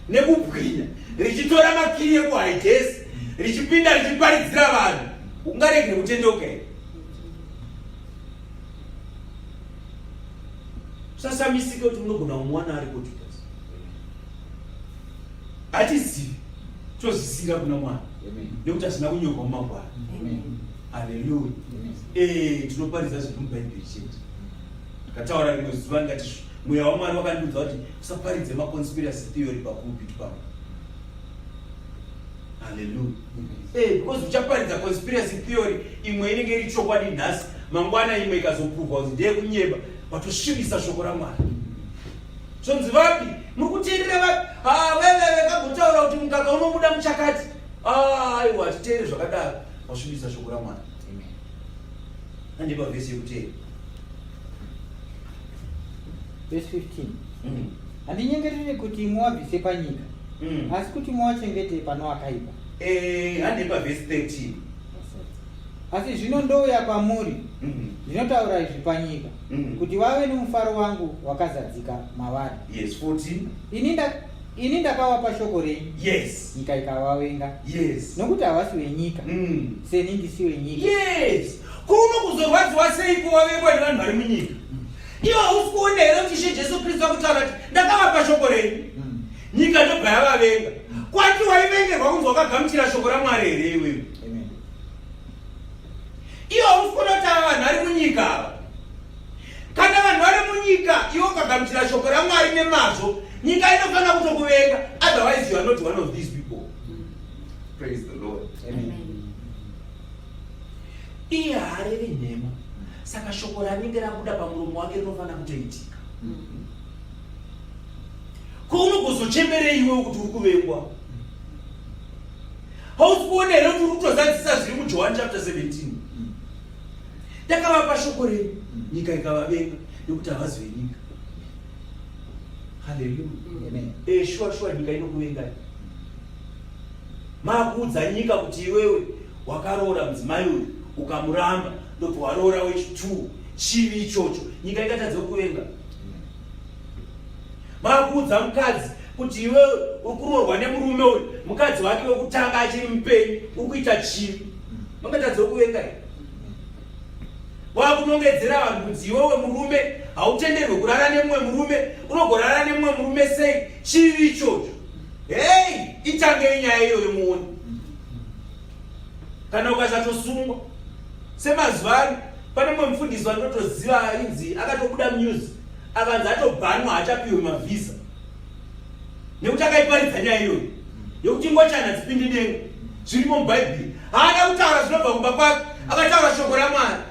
nekubwinya, richitora makiri ekuHaidhesi, richipinda richiparidzira vanhu. Ungarege kutendeuka here? Usashamisike kuti unogona kumuwana ariko Judas. Hatizivi, tozvisiyira kuna Mwari nekuti hazvina kunyorwa mumagwaro. Haleluya. Tinoparidza zviri muBhaibheri chete. Ndakataura rimwe zuva ndikati mweya waMwari wakandiudza kuti usaparidze maconspiracy theory papulpit pangu. Haleluya. Because uchaparidza conspiracy theory imwe inenge iri chokwadi nhasi, mangwana imwe ikazopurwa kunzi ndeyekunyeba, watosvibisa shoko raMwari. Zvonzi vapi? Muri kuteerera vapi? Ah, veve vakagotaura kuti mukaka unobuda muchakati. Ah, aiwa hatiteere zvakadaro. Wasvibisa shoko raMwari. Andipa vhesi yekuteera. Verse 15. Handinyengerere kuti muwabvise panyika, asi kuti muwachengete pano akaipa. Eh, handipa vhesi 13. Asi zvino ndouya kwamuri, ndinotaura izvi panyika, kuti vave nomufaro wangu wakazadzika mavari. Yes, 14. Ini ndakavapa shoko renyu. Nyika ikavavenga. Nokuti havasi venyika, seni ndisi wenyika. Yes. Kuno kuzorwadziwa sei kuwavengwa nevanhu vari munyika? Iwe hausi kuona here kuti Ishe Jesu Kristu akutaura kuti ndakavapa shoko renyu? Nyika ndobva yavavenga. Kwati waivengerwa kunzi wakagamuchira shoko raMwari here iwewe? Iwe hausi kuona kuti ava vanhu vari munyika ava? Kana vanhu vari munyika, iwe ukagamuchira shoko raMwari nemazvo, nyika inofanira kutokuvenga. Otherwise you are not one of these people. Praise the Lord. Amen. Iye haarevi nhema, saka shoko ranenge rabuda pamuromo wake rinofanira kutoitika. Ko unogozochemerei iwewe kuti uri kuvengwa? Hausi kuona here kuti uri kutozadzisa zviri muJohani chapter 17? Ndakavapa shoko renyu, nyika ikavavenga nekuti havazi venyika. Haleluya. Amen. Shuwa shuwa nyika inokuvengai. Makuudza nyika kuti iwewe wakaroora mudzimai uyu ukamuramba ndobva waroora wechi2, chivi ichocho, nyika ingatadze kukuvenga. Makuudza mukadzi kuti iwewe uri kuroorwa nemurume uyu, mukadzi wake wekutanga achiri mupenyu, uri kuita chivi, mangatadze kukuvenga here? Wakunongedzera vanhu kuti iwewe murume hautenderwe kurara nemumwe murume, unogorara nemumwe murume sei? Chivi ichocho. Hei, itangei nyaya iyoyo muone. Kana ukasatosungwa semazuva ano, pane mumwe mufundisi wandinotoziva ainzi akatobuda news akanzi atobhanwa, haachapiwe mavhisa nekuti akaiparidza nyaya iyoyo yekuti ngochana dzipindi denga, zvirimo muBhaibheri. Haana kutaura zvinobva kumba kwake, akataura shoko raMwari.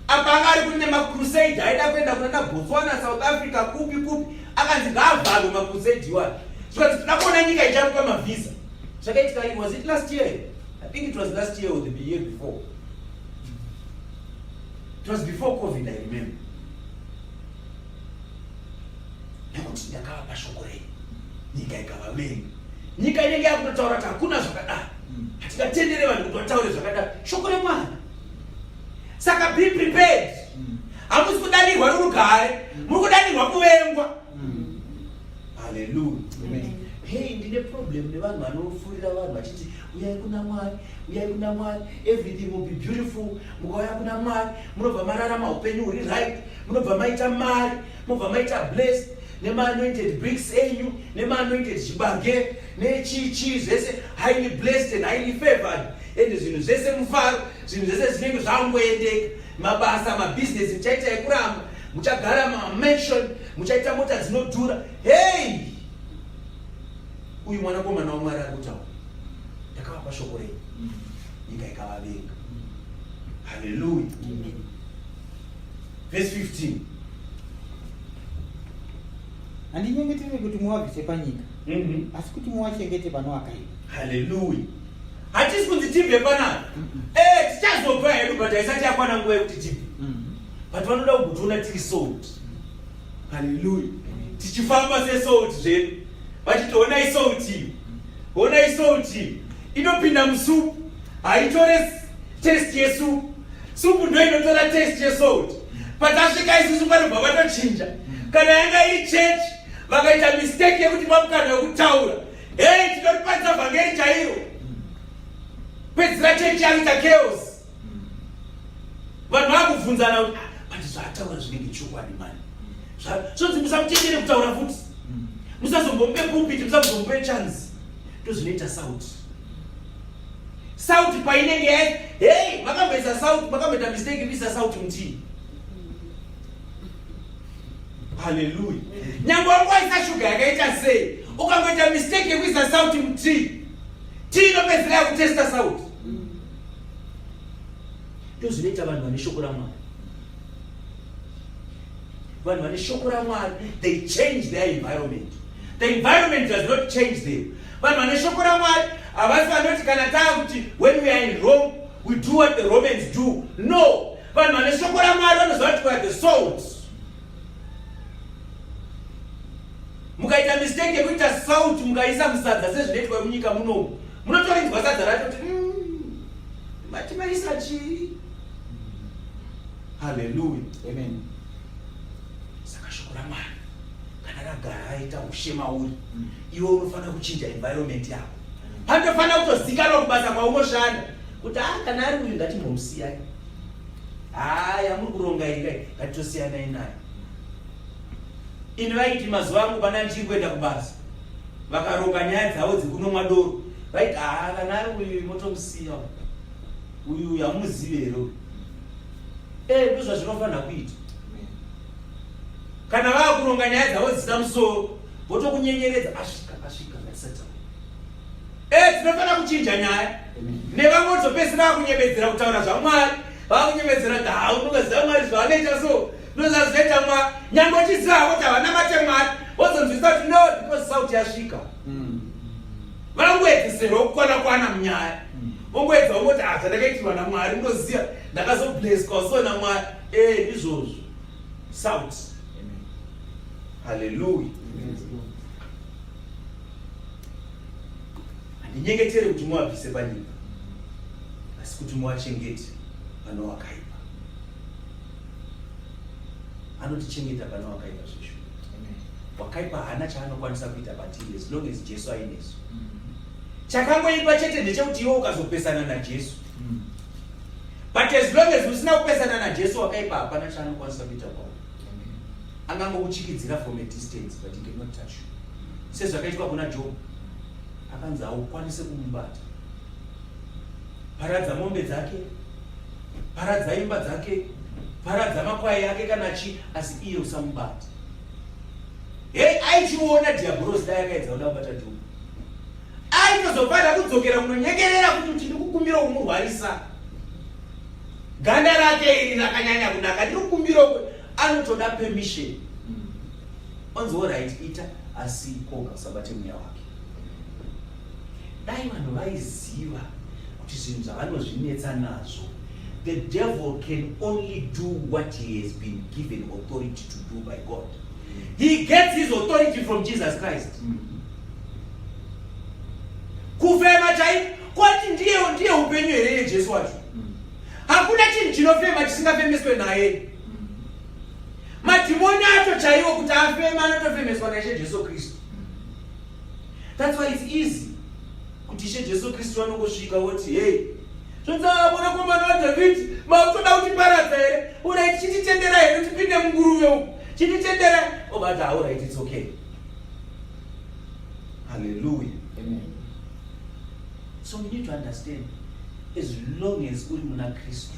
Apa anga ari kune macrusade aida kuenda kunana Botswana, South Africa, kupi kupi, akanzi ngaavharwe macrusade iwayo. Zvikanzi tinoda kuona nyika ichamupa mavhisa. Zvakaitika, was it last year? I think it was last year or the year before. It was before COVID, I remember. Nekuti ndakavapa shoko renyu, nyika ikavavenga. Nyika inenge yakutotaura kuti hakuna zvakadaro, hatingatendere vanhu kuti vataure zvakadaro. Shoko raMwari. Saka be prepared. Hamusi kudanirwa rurugare, muri kudanirwa kuvengwa. Haleluya. Hey, ndine problem nevanhu vanofurira vanhu vachiti uyai kuna Mwari, uyai kuna Mwari, everything will be beautiful. Mukauya kuna Mwari munobva mararama upenyu huri right, munobva maita mari, mobva maita blessed nemaanointed bricks enyu, nemaanointed chibage, nechichi zvese, highly blessed and highly favored, and zvinhu zvese mufaro, zvinhu zvese zvinenge zvangoendeka, mabasa, mabhizinesi muchaita ekuramba, muchagara mamansion, muchaita mota dzinodhura. Hey, uyu mwanakomana waMwari ari kutaura, ndakavapa shoko renyu, nyika ikavavenga. Haleluya. Verse 15. Handinyengetere kuti muwabvise panyika, asi kuti muwachengete pano akaipa. Haleluya. Hatisi kunzi tibve panapa. Tichazobva hedu, but haisati yakwana nguva yekuti tibve. But vanoda kugotiona tiri salt. Haleluya. Tichifamba sesalt zvedu, vachiti honai salt iyi, honai salt iyi inopinda musupu, haitore taste yesupu, supu ndo inotora taste yesalt. Patasvika isusu panobva vatochinja. Kana yanga iri church, vakaita mistake yekuti pamukana wekutaura, hei, tinoriparidza vhangeri chairo, pedzisira chechi yakuita chaos, vanhu vakubvunzana kuti, "Ah, but zvaataura zvinenge chokwadi mani." Zvonzi musamutendere kutaura futi, musazombomupe pulpit, musazombomupe chance. Ndozvinoita sauti. Sauti painenge hei, makamboisa sauti, makamboita mistake kuisa sauti mutii. Haleluya. Nyange wanga waisa shuga yakaita sei, ukangoita mistake yekuisa sauti mutii, tii inopedzisira yakutesta sauti. Ndozvinoita vanhu vane shoko raMwari. Vanhu vane shoko raMwari, they change their environment. The environment does not change them. Vanhu vane shoko raMwari havasi vanoti kana taakuti when we are in Rome we do what the Romans do. No, vanhu vane shoko raMwari vanoziva kuti we are the salt. Mukaita mistake yekuita salt mukaisa musadza sezvinoitwa munyika munomu, munotorinzwa sadza racho kuti mati maisa chii. Haleluya, amen. Saka shoko raMwari kana ragara raita ushe mauri, iwe unofanira kuchinja environment yako. Panofanira kutozikanwa kubasa kwaunoshanda kuti a kana ari uyu ngatimbomusiyai, haya muri kuronga ikai, ngatitosiyanai naye. Ini vaiti mazuva angu pana ndichiri kuenda kubasa, vakaronga nyaya dzavo dzekunomwa doro, vaiti haa kana ari uyu motomusiya uyu, hamuzivi here uyu? E, ndozvazvinofanira kuita. Kana vava kuronga nyaya dzavo dzisina musoro, votokunyenyeredza, asvika asvika, ngatisataura. E, tinofanira kuchinja nyaya. Nevamwe votopedzisira vakunyebedzera kutaura zvaMwari, vakunyebedzera kuti ha unongaziva Mwari zvaanoita, so unoziva zvinoita Mwari, nyange uchiziva hako kuti havanamate Mwari, wozonzwisa kuti no, because sauti yasvika. Vangoedzesera kukwana kwana munyaya, vongoedza vongoti ha zvandakaitirwa naMwari unoziva, ndakazobleswa so naMwari. E, ndizvozvo, sauti. Haleluya. Handinyengetere kuti muvabvise panyika, asi kuti muvachengete pane wakaipa. Anotichengeta pane wakaipa zveshuwa. Wakaipa haana chaanokwanisa kuita patiri as long as Jesu ainesu. Chakangoipa chete ndechekuti iwe ukazopesana naJesu. But as long as usina kupesana naJesu, wakaipa hapana chaanokwanisa kuita kwauri. Angangokuchikidzira from a distance, but he cannot touch you, sezvakaitwa kuna Job. Akanzi haukwanise kumubata. Paradza mombe dzake, paradza imba dzake, paradza makwai ake kana chi, asi iye usamubata. Hei, aichiona dhiabhorosi, dai akaedza kuda kubata Job, aitozofanira kudzokera kunonyengerera kuti kuti ndikukumbira kumurwarisa, ganda rake iri rakanyanya kunaka, ndiri kukumbira. Anotoda permission, onzi alright, ita, asi koga usabate mweya wake. Dai vanhu vaiziva kuti zvinhu zvavanozvinetsa nazvo, the devil can only do what he has been given authority to do by God. He gets his authority from Jesus Christ. Kufema chaiko kwati ndiye ndiye upenyu here yeJesu wacho? Hakuna chinhu chinofema chisingafemeswe naye. Madhimoni acho chaiwo kuti afema anotofemeswa naIshe Jesu Kristu. That's why it's easy kuti Ishe Jesu Kristu vanongosvika voti, "Hei, zvonzi mwanakomana waDhavhidhi, makutoda kutiparadza here? Alright, chititendera here tipinde munguruve uku, chititendera." Obata, "Alright, it's okay." Hallelujah. Amen. So we need to understand, as long as uri muna Kristu,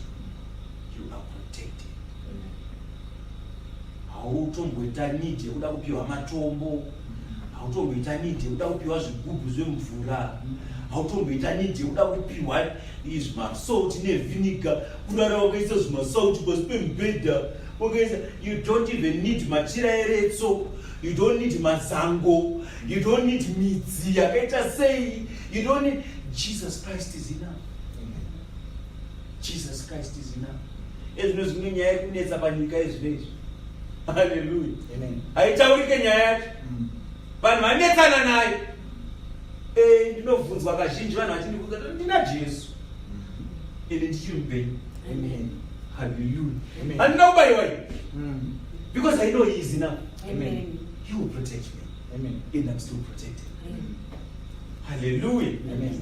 you are protected. Hautomboita need yekuda kupiwa matombo, hautomboita need yekuda kupiwa zvigubhu zvemvura, hautomboita need yekuda kupiwa zvimasalt nevhiniga, kurara wakaisa zvimasalt pasi pemubhedha wakaisa. You don't even need machira eretso, you don't need mazango, you don't need midzi yakaita sei, you don't need. Jesus Christ is enough. Jesus Christ is enough. Ezvino zvimwe nyaya iri kunetsa panyika ezvino izvi, haleluya, haitaurike nyaya yacho. Vanhu vanetsana nayo. Ndinovhunzwa kazhinji, vanhu vachindibvunza, ndina Jesu ende ndichiri mupenyu. Haleluya. Handina kubayiwa, because I know he is enough. Amen. He will protect me. Amen. And I'm still protected. Haleluya. Amen.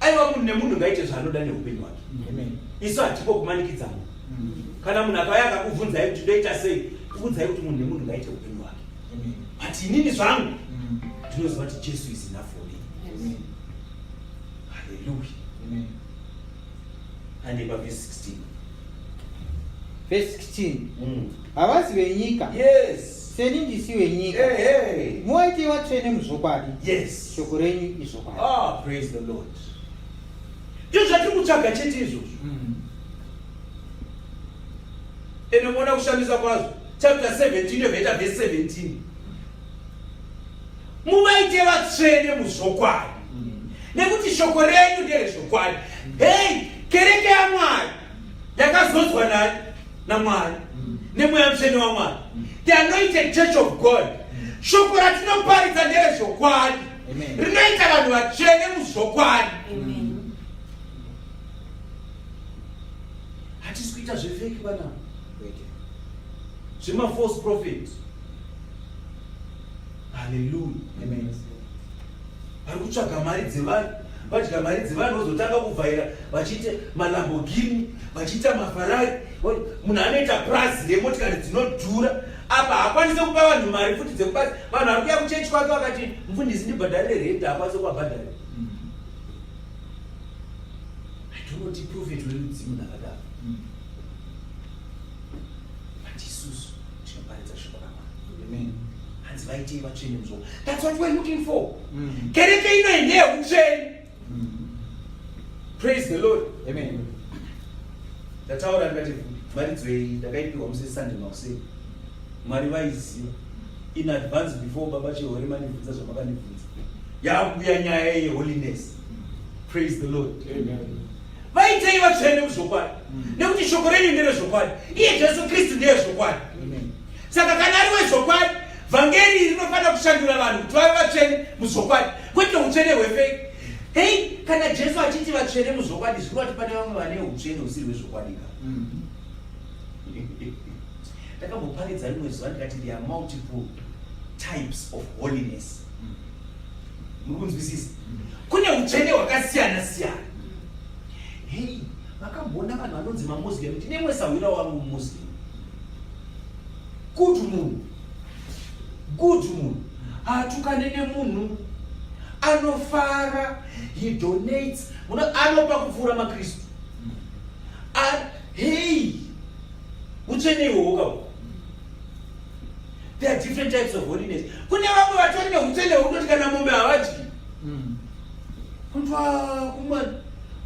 Aiwa, munhu nemunhu ngaite zvaanoda neupenyu hwake. Amen. Isu hatipo kumanikidza munhu. Kana munhu akauya akakubvunzai kuti ndoita sei, udzai kuti munhu nemunhu ngaite upenyu hwake. Amen. But inini zvangu ndinoziva kuti Jesu is enough for me. Amen. Haleluya. Amen. Hande pavhesi 16. Verse 16. Havasi venyika, seni ndisi wenyika. Hey, hey. Muvaite vatsvene muzvokwadi. Shoko renyu izvokwadi. Ah, praise the Lord. Ndizvo zvatiri kutsvaga chete izvozvo. Ende muona kushamisa kwazvo. chapter 17 yobva verse 17. Muvaite vatsvene muzvokwadi, nekuti shoko renyu nderezvokwadi. Hei, kereke yaMwari yakazodzwa nani? NaMwari, neMweya Mutsvene waMwari, the anointed church of God. Shoko ratinoparidza nderezvokwadi, rinoita vanhu vatsvene muzvokwadi. Hatisi kuita zvefake vana, zvemafalse prophet. Haleluya. Vari kutsvaga mari dzevanhu, vadya mari dzevanhu, vozotanga kuvhaira vachiita maLamborghini, vachiita maFerrari. Munhu anoita prazi remotikari dzinodhura, apa haakwanisi kupa vanhu mari futi dzekubasa. Vanhu vari kuya kuchechi kwake vakati, "Mufundisi, ndibhadharire rent," haakwanisi kuvabhadharira. I don't know prophet werudzi munhu akadaro. But isusu tinoparidza shoko raMwari. Hanzi vaitei vatsvene muzvo. That's what we're looking for. Kereke ino ndeyeutsvene. Praise the Lord. Amen. Ndataura ndikati mharidzo iyi ndakaipiwa musi Sunday makuseni. Mwari vaiziva in advance before Baba Chihore mandibvunza zvamakandibvunza. Yakuuya nyaya yeholiness. Praise the Lord. Amen. Vaitei vatsvene muzvokwadi, nekuti shoko renyu nderezvokwadi. Iye Jesu Kristu ndeyezvokwadi. Amen. Saka kana ari wezvokwadi, vhangeri iri rinofanira kushandura vanhu kuti vave vatsvene muzvokwadi, kwete utsvene hwefake. Hei, kana Jesu achiti vatsvene muzvokwadi, zvikureva kuti pane vamwe vane utsvene husiri hwezvokwadi ka. Ndakamboparidza rimwe zuva ndikati there are multiple types of holiness. Muri kunzwisisa? Kune utsvene hwakasiyana siyana. Hei, makamboona vanhu vanonzi maMuslim? Ndine mwe sahwira wangu Muslim, good munhu, good munhu, haatukane nemunhu, anofara, he donates. Anopa kupfuura maKristu. Hei, utsvene ihwohwo kawo. There are different types of holiness. Kune vamwe vatori neutsvene hwekutoti kana mombe havadyi. Kunzwa kumani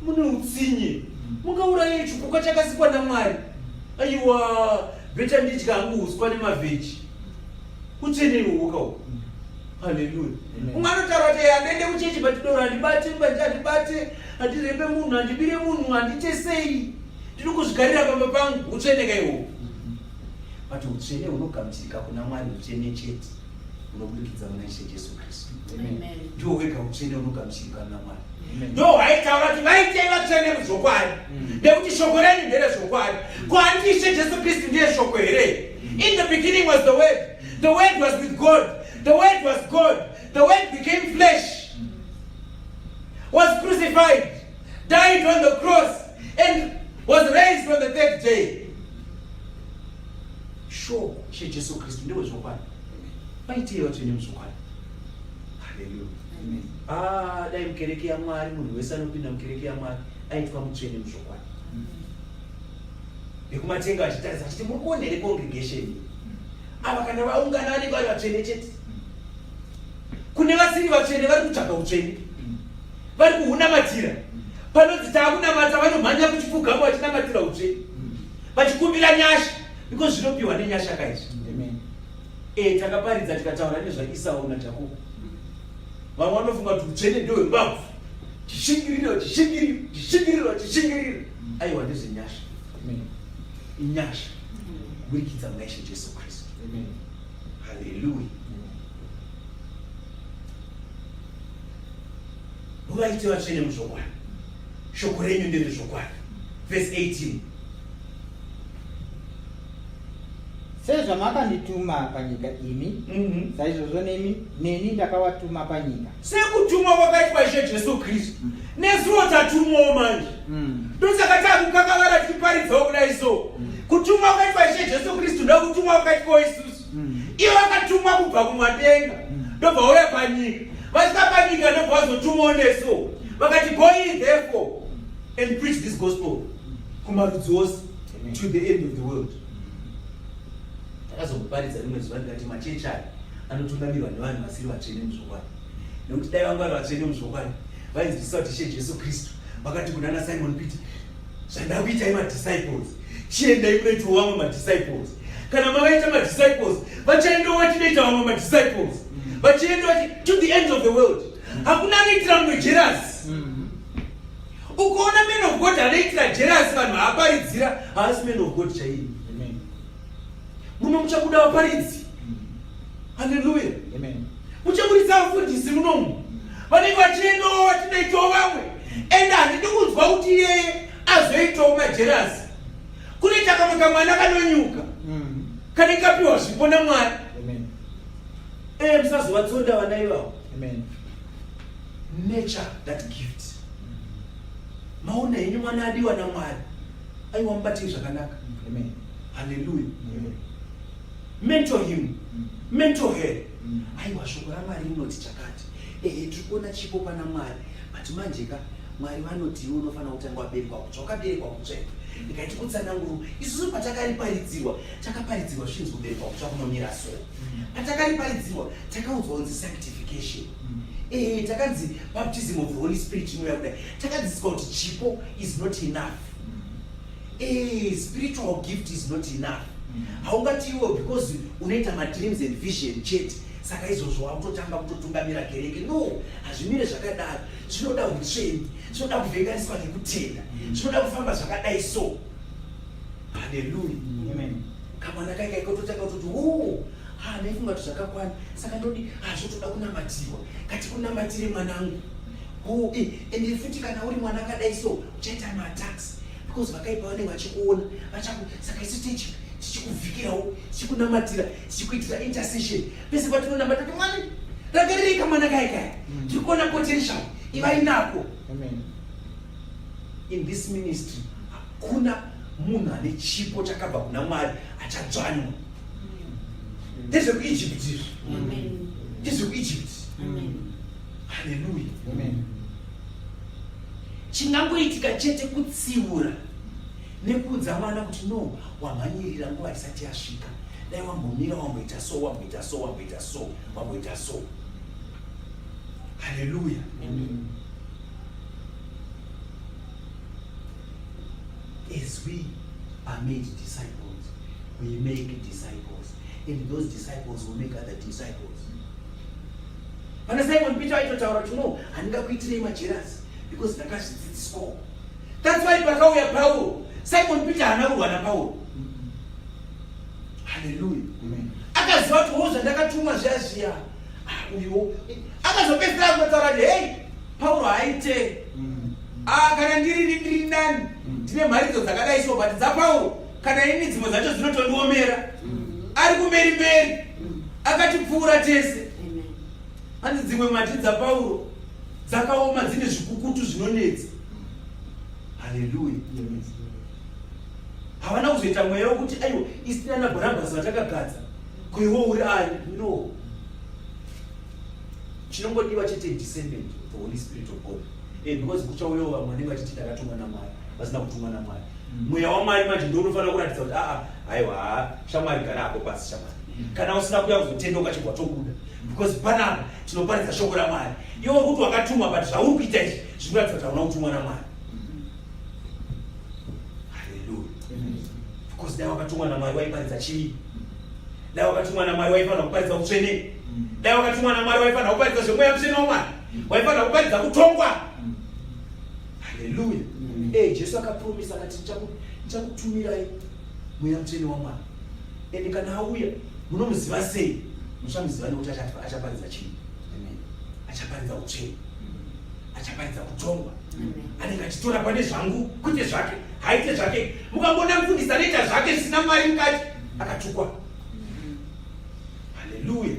mune utsinye, mungauraye chipuka chakasikwa naMwari? Aiwa, better ndidya hangu uswa nemavheji. Utsvene ihwohwo kawo. Haleluya. Umwe anotaura kuti handiende kuchechi, but doro handibate, mbanje handibate, handirepe munhu, handibire munhu, handite sei, ndiri kuzvigarira pamba pangu. Utsvene ka ihwohwo. But utsvene hunogamuchirika kuna Mwari utsvene chete hunobudikidza muna Ishe Jesu Kristu. Ndiwo wega utsvene hunogamuchirika kuna Mwari. Ndo hwaitaura kuti vaitei vatsvene muzvokwadi, nekuti shoko renyu nderezvokwadi. Ko handiti Ishe Jesu Kristu ndiye shoko here? In the beginning was the Word, the Word was with God, the Word was God, the Word became flesh, was crucified, died on the cross and was raised on the third day. Shoko, Ishe Jesu Kristu, ndewezvokwadi. Vaitei vatsvene muzvokwadi. Haleluya. Ah, dai mukereke yaMwari munhu wese anopinda mukereke yaMwari aitwa mutsvene muzvokwadi, vekumatenga vachitarisa vachiti, "Muri kuona here congregation iyi? Ava kana vaungana vanenge vari vatsvene chete." Kune vasiri vatsvene vari kutsvaga utsvene, vari kuhunamatira. Panonzi taakunamata, vanomhanya kuchipfugamo vachinamatira utsvene, vachikumbira nyasha, because zvinopiwa nenyasha kaizvi. Amen. E, takaparidza tikataura nezvaIsau naJakobo. Vamwe vanofunga kuti utsvene ndehwembabvu, chishingirira, chishingirira, chishingirira, chishingirira. Aiwa, ndezvenyasha. Amen. Inyasha kuburikidza muna Ishe Jesu Kristu. Amen. Haleluya. Muvaite vatsvene muzvokwadi, shoko renyu nderezvokwadi. Verse 18. Sezvamakandituma panyika imi, saizvozvo nemi neni ndakavatuma panyika. Sekutumwa kwakaitwa Ishe Jesu Kristu, nesuwo tatumwawo manje. Ndosaka takukakavara tichiparidzawo kudai. So kutumwa kwakaitwa Ishe Jesu Kristu ndokutumwa kwakaitwawo isusu. Ivo vakatumwa kubva kumatenga, ndobva uya panyika. Vasvika panyika, ndobva vazotumwawo nesu. Vakati, "Go ye therefore and preach this gospel kumarudzi ose, to the end of the world." Takazomuparidza rimwe zuva ndikati machechi aya anotungamirwa nevanhu vasiri vatsvene muzvokwadi, nekuti dai vanga vari vatsvene muzvokwadi, vainzwisisa kuti Ishe Jesu Kristu vakati kuna naSimon Peter, "Zvandakuitai madisciples, chiendai munoitawo vamwe madisciples." Kana mavaita madisciples, vachaendawo vachinoita vamwe madisciples, vachienda vachi to the end of the world. Hakuna anoitira mumwe jerasi. Ukaona man of God anoitira jerasi vanhu vaaparidzira, haasi man of God chaiye. Muno muchabuda vaparidzi. Haleluya. Muchaburitsa vafundisi munomu vanenge vachiendawo vachinoitawo vamwe. Ende handidi kunzwa kuti iyeye azoitawo majerasi. Kunoita kamwe kamwana kanonyuka kanenge kapiwa zvipo naMwari. Musazovatsonda vana ivavo. Nature that gift. Maona henyu mwana adiwa naMwari, aiwa mubatei zvakanaka. Haleluya. Mentor him, mentor her. Aiwa shoko raMwari rinoti chakati. Ehe, tiri kuona chipo pana Mwari, but manje ka Mwari vanoti iwe unofanira kutanga waberekwa kutsva. Wakaberekwa kutsva iwe. Ndikaiti kutsananguru, isusu patakariparidzirwa, takaparidzirwa zvinzi kuberekwa kutsva kunomira so. Patakariparidzirwa, takaudzwa kunzi sanctification. Ehe, takanzi baptism of the Holy Spirit inouya kudai. Takadzidziswa kuti chipo is not enough. Spiritual gift is not enough. Haungati iwe because unoita madreams and vision chete, saka izvozvo wakutotanga kutotungamira kereke. No, hazvimire zvakadaro. Zvinoda utsvene, zvinoda kuvhenganiswa nekutenda, zvinoda kufamba zvakadai so. Haleluya. Kamwana kai kai kototanga kutoti o ha, ndaifunga kuti zvakakwana, saka ndodi hazvotoda kunamatirwa. Kati kunamatire mwanangu. Oh, ende futi kana uri mwana akadai so uchaita maattacks because vakaipa vanenge vachikuona vachaku, saka isu tichikuvhikirawo, tichikunamatira, tichikuitira intercession pese patinonamata kuti Mwari rangarirei kamwana kaya kaya, tiri kuona potential, ivai nako. In this ministry hakuna munhu ane chipo chakabva kuna Mwari achadzvanywa. NdezvekuEgypt izvi, ndezvekuEgypt. Haleluya. Chingangoitika chete kutsiura nekuudza mwana kuti no, wamhanyirira nguva isati yasvika, dai wambomira, wamboita so, wamboita so, wamboita so, wamboita so. Haleluya. As we are made disciples, we make disciples, and those disciples will make other disciples. Pana Simon Peter aitotaura kuti no, handingakuitirei majerasi because ndakazvidzidziswawo. That's why pakauya Pauro, Simon Peter haana kurwa naPauro. Haleluya. Akaziva kuti wo zvandakatumwa zviya zviya, uyuwo akazopedzisira kungotaura kuti hei, Pauro haaite. Kana ndirini ndiri nani, ndine mharidzo dzakadai so, but dzaPauro kana ini dzimwe dzacho dzinotondiomera. Ari kumberi mberi, akatipfuura tese. Hanzi dzimwe mati dzaPauro dzakaoma, dzine zvikukutu zvinonetsa. Haleluya. Havana kuzoita mweya wekuti aiwa, isi nana Bhanabhasi vatakagadza, ko iwo uri ani? No, chinongodiwa chete discernment of the Holy Spirit of God. Because kuchauyawo vamwe vanenge vachiti ndakatumwa naMwari vasina kutumwa naMwari. Mweya waMwari manje ndo unofanira kuratidza kuti aa, aiwa, haa, shamwari, gara hako pasi shamwari. Kana usina kuya kuzotenda ukachibva tobuda, because panapa tinoparidza shoko raMwari. Iwe uri kuti wakatumwa, but zvauri kuita izvi zvinoratidza kuti hauna kutumwa naMwari. Haleluya. Because dai wakatumwa naMwari waiparidza chii? Dai wakatumwa naMwari waifanira kuparidza utsvene. Dai wakatumwa naMwari waifanira kuparidza zvemweya mutsvene waMwari, waifanira kuparidza kutongwa. Haleluya. Jesu akapromisa akati ndichakutumirai mweya mutsvene waMwari, ende kana auya munomuziva sei? Muchamuziva nekuti achaparidza chii? Achaparidza utsvene, achaparidza kutongwa. Anenge achitora pane zvangu kwete zvake, haite zvake. Mukangoona mufundisi anoita zvake zvisina Mwari mukati, akatukwa. Haleluya.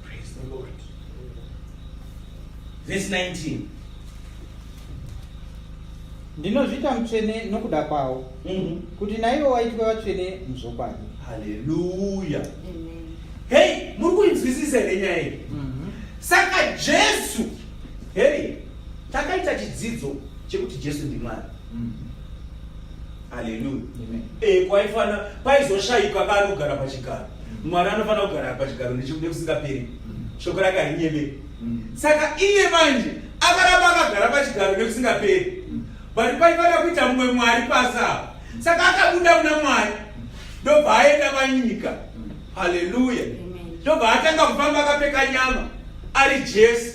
Praise the Lord. Verse 19. Ndinozviita mutsvene nokuda kwavo, kuti naivo vaitwe vatsvene muzvokwadi. Haleluya. Hei, muri kuinzwisisa here nyaya iyi? Saka Jesu, hei, takaita chidzidzo chekuti Jesu ndiMwari. Haleluya. Kwaifana paizoshayikwa kaanogara pachigaro. Mwari anofanira kugara pachigaro nekusingaperi. Shoko rake harinyeveri. Saka iye manje akaramba akagara pachigaro nekusingaperi, but paifanira kuita mumwe Mwari pasi apa. Saka akabuda kuna Mwari. Ndobva aenda panyika. Haleluya. Ndobva atanga kufamba akapfeka nyama ari Jesu.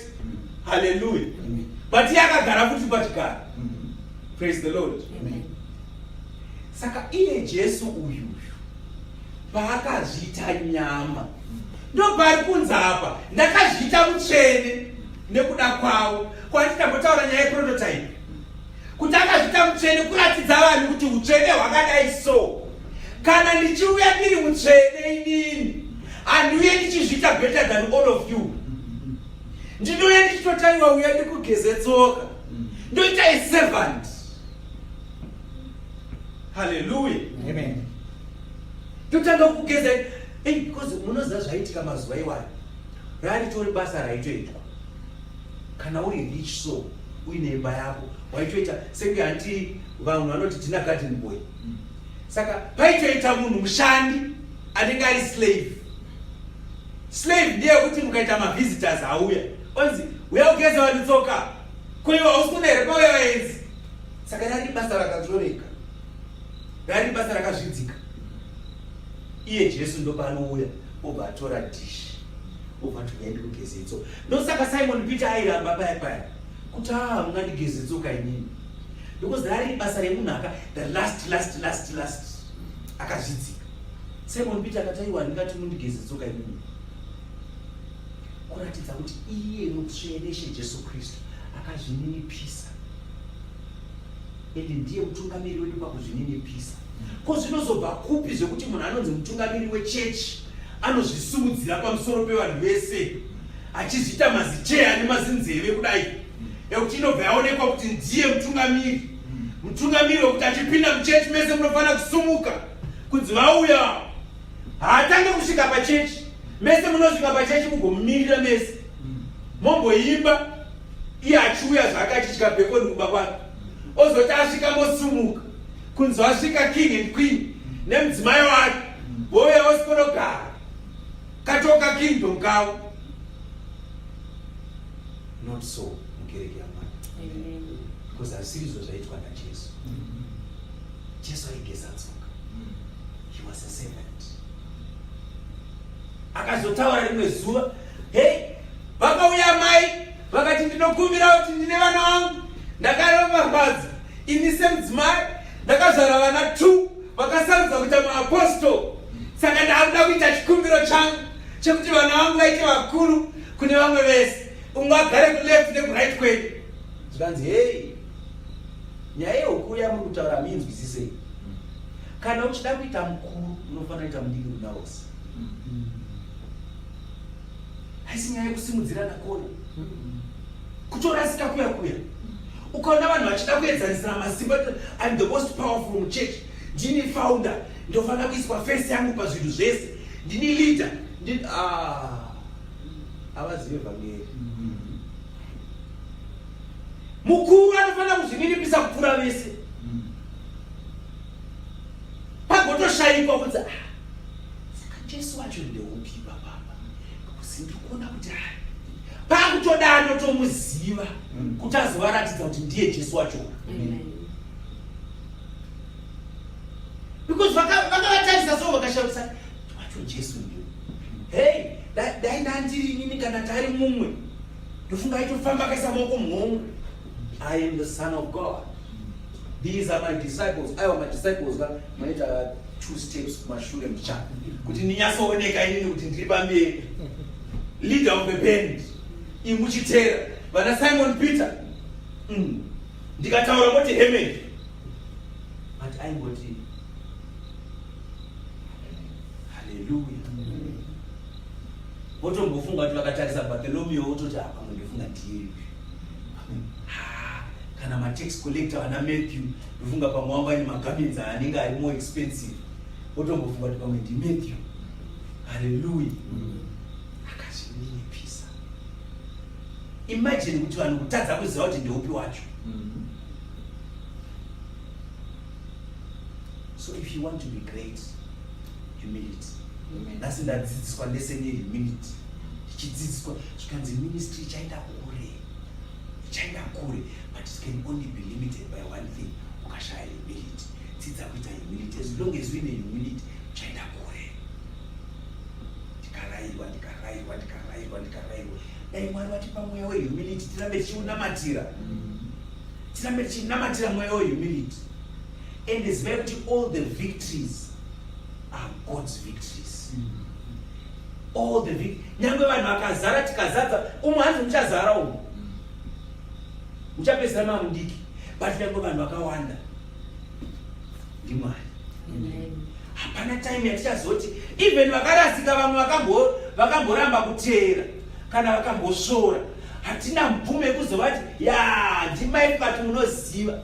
Haleluya. But iye akagara futi pachigaro. Praise the Lord. Amen. Saka iye Jesu uyuyu paakazviita nyama ndopari kunzi apa ndakazviita mutsvene nekuda kwavo. Kwati tambotaura nyaya yeprototype kuti akazviita mutsvene kuratidza vanhu kuti utsvene hwakadai so. Kana ndichiuya ndiri mutsvene inini handiuye ndichizviita better than all of you. Ndinouya ndichitotaiwa uya ndikugeze tsoka, ndoita a servant. Haleluya. Amen. Totanga kugeza. Hey, because munoziva zvaiitika mazuva iwayo, raritori basa raitoitwa. Kana uri rich so uine imba yako waitoita senge hanti vanhu vanoti tina garden boy. Saka paitoita munhu mushandi anenge ari slave. Slave ndiye kuti mukaita mavisitors auya onzi uya ugeze vanhu tsoka, koiwa hausi kuona here pauya vaenzi. Saka rari basa rakatoreka, rari basa rakazvidzika. Iye Jesu ndopaanouya obva atora dish obva ati uya ndikugeze tsoka. Ndosaka Simon Peter airamba paya paya kuti aa mungandigeze tsoka inini, because rari basa remunhu aka the last last last last akazvidzika. Simon Peter akati aiwa ndingati mundigeze tsoka inini, kuratidza kuti iye mutsvene Ishe Jesu Kristu akazvininipisa, ende ndiye mutungamiri wedu pakuzvininipisa. Ko zvinozobva kupi zvekuti munhu anonzi mutungamiri wechechi anozvisimudzira pamusoro pevanhu vese achizviita mazicheya nemazinzeve kudai ekuti inobva yaonekwa kuti ndiye mutungamiri, mutungamiri wekuti achipinda muchechi mese munofanira kusumuka kunzi vauya. Haatange kusvika pachechi, mese munosvika pachechi mugomumirira mese momboimba, iye achiuya zvake achidya bhekoni kumba kwake, ozoti asvika mosumuka kunzi vasvika king and queen nemudzimai wake, vouya vosikonogara katoka kingdom kavo. Not so mukereke yaMwari, because hazvisiri zvaitwa naJesu. Jesu aigeza tsoka. He was a servant. Akazotaura rimwe zuva, hey, vakauya mai vakati ndinokumbira kuti ndine vana vangu ndakaropafadza ini semudzimai, ndakazvara vana 2 vakasarudza kuita maapostol, saka ndakuda kuita chikumbiro changu chekuti vana vangu vaite vakuru kune vamwe vese, umwe agare kuleft nekuright kwedu. Zvikanzi hei, nyaya yeukuru yamuri kutaura hamuinzwisisei. Kana uchida kuita mukuru unofanira kuita mudiki kuna vose. Haisi nyaya yekusimudzirana kona, kutorasika kuya kuya. Ukaona vanhu vachida kuedzanisira masimba, I'm the most powerful muchurch, ndini founder, ndofanira kuiswa face yangu pazvinhu zvese, ndini leader, ndini havazive vhangeri. Mukuru anofanira kuzvininipisa kupfuura vese. Pagotoshayikwa kunzi saka Jesu wacho ndeupi ipapapa, because ndiri kuona kuti pakutoda anotomuziva kuti azovaratidza kuti ndiye Jesu wacho. Because vakavatarisa so vakashamisa wacho Jesu ndiyo. Hey, dai ndandiri inini kana tari mumwe ndofunga aitofamba akaisa maoko muhomwe. I am the son of God. These are my disciples. Aiwa, my disciples ka maita 2 steps kumashure mucha kuti ndinyatsooneka inini kuti ndiri pamberi, leader of the band, imuchitera vana Simon Peter. Ndikataura moti amen. But aingoti haleluya. Votombofunga kuti vakatarisa Bartholomeo vototi apa ndofunga ndiye kana matax collector vana Matthew, ndofunga pamwe wanga ane magarments anenge ari more expensive, votombofunga kuti pamwe ndiMatthew. Haleluya. Akazvininipisa. Imagine kuti vanhu kutadza kuziva kuti ndeupi wacho. So if you want to be great, humility. Nhasi ndadzidziswa lesson yehumility, tichidzidziswa zvikanzi ministry ichaenda kure, ichaenda kure, but it can only be limited by one thing, ukashaya humility. Dzidza kuita humility. As long as uine humility, Muchaenda kure. Ndikarairwa, ndikarairwa, ndikarairwa, ndikarairwa. Dai Mwari vatipa mweya wehumility tirambe tichiunamatira. Tirambe tichinamatira mweya wehumility. And zivai kuti all the victories are God's victories. All the victories. Nyangwe vanhu vakazara tikazadza, umwe hanzi muchazara umu. Muchapedzisira mamudiki. But nyangwe vanhu vakawanda. NdiMwari. Hapana time yatichazoti even vakarasika vamwe vakamboramba kuteera kana vakambosvora hatina mvumo yekuzovati ya ndimai but munoziva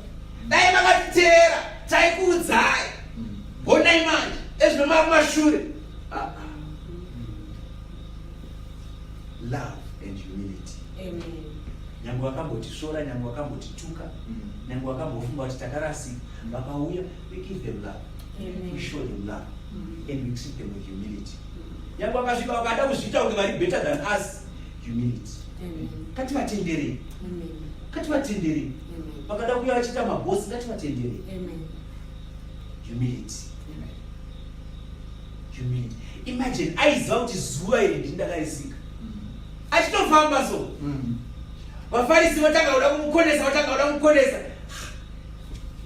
dai makatiteera taikuudzai honai manje ezvino makumashure ah, ah. Love and humility. Nyange vakambotisvora, nyange vakambotituka, nyange vakambofunga kuti takarasika, vakauya, we give them love. Amen. We show them love. And we treat them with humility. Nyange vakasvika vakada kuzviita kunge vari better than us, humility. Ngativatenderei. Ngativatenderei. Vakada kuuya vachiita mabosi, ngativatenderei. Humility. Humility. Imagine aiziva kuti zuva iri ndini ndakarisika. Achitofamba so. Vafarisi votanga kuda kumukonesa, votanga kuda kumukonesa.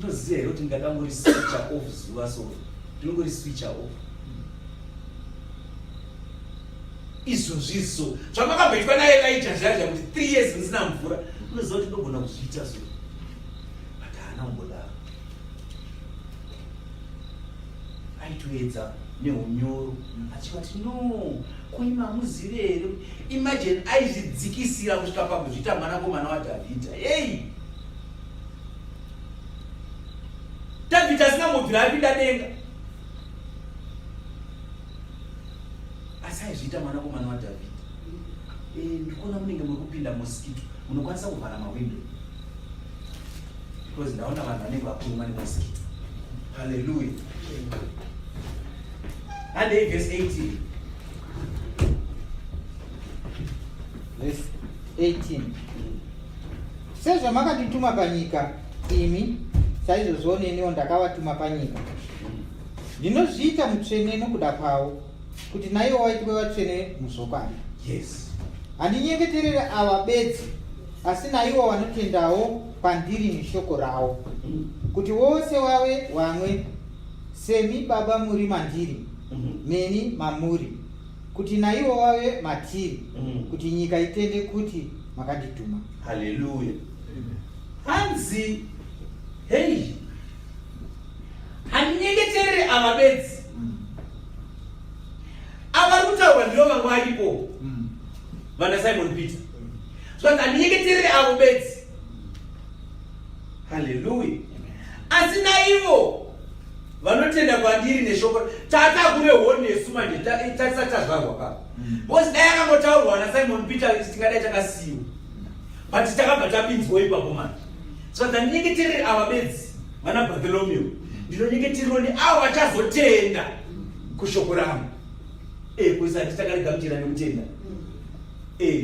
Unoziva here kuti ndingakangoriswitcha off zuva so? Ndinongoriswitcha off. Izvozvi so. Zvamakamboitwa naElijah zviya zviya kuti 3 years musina mvura. Unoziva kuti ndogona kuzviita so. But haana kumbodaro. Aitoedza neunyoro achivati no koima hamuzive here imagine aizvidzikisira kusvika pakuzviita mwanakomana waDhavhidha hey Dhavhidha asina kumbobvira apinda denga asi aizviita mwanakomana waDhavhidha. Eh, ndikuona munenge muri kupinda mosquito munokwanisa kuvhara mawindo because ndaona vanhu vanenge vakurumwa nemosquito. Haleluya. Handei verse 18. Verse 18. Sezvamakandituma panyika imi, saizvozvowo neniwo ndakavatuma panyika. Ndinozviita mutsvene nokuda kwavo, kuti naivo vaitwe vatsvene muzvokwadi. Yes. Handinyengeterere ava bedzi, asi naivo vanotendawo pandiri neshoko ravo, kuti vose vave vamwe, semi Baba muri mandiri, neni mamuri, kuti naivo vave matiri, kuti nyika itende kuti makandituma. Haleluya. Hanzi, hei, handinyengeterere ava bedzi. Ava vari kutaurwa ndivo vanga varipo, vana Simon Peter. Zvanzi handinyengeterere avo bedzi. Haleluya. Asi naivo vanotenda kwandiri neshoko. Tata kune honesu manje tatisati tazvarwa ka. Because dai akangotaurwa naSimon Peter tingadai takasiyiwa. But takabva tapinzwa ipapo manje. Zvanzi handinyengeterere ava bedzi, vana Bartholomew. Ndinonyengetererwa neavo vachazotenda kushoko rangu. Kuisa nditakarigamuchira nekutenda.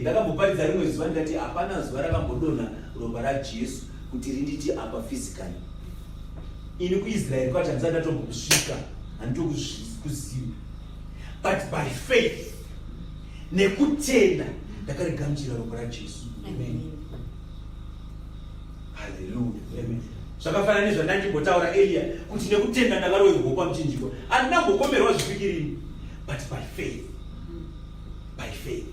Ndakamboparidza rimwe zuva ndikati hapana zuva rakambodonha ropa raJesu kuti rinditi apa physically. Ini kuIsraeri kwacho handisati ndatombokusvika, handitokuzivi. But by faith, nekutenda, ndakarigamuchira ropa raJesu. Amen. Hallelujah. Amen. Zvakafanana nezvandandimbotaura earlier kuti nekutenda ndakaroverwa pamuchinjikwa. Handina kumbokomerwa zvipikirini, but by faith. By faith.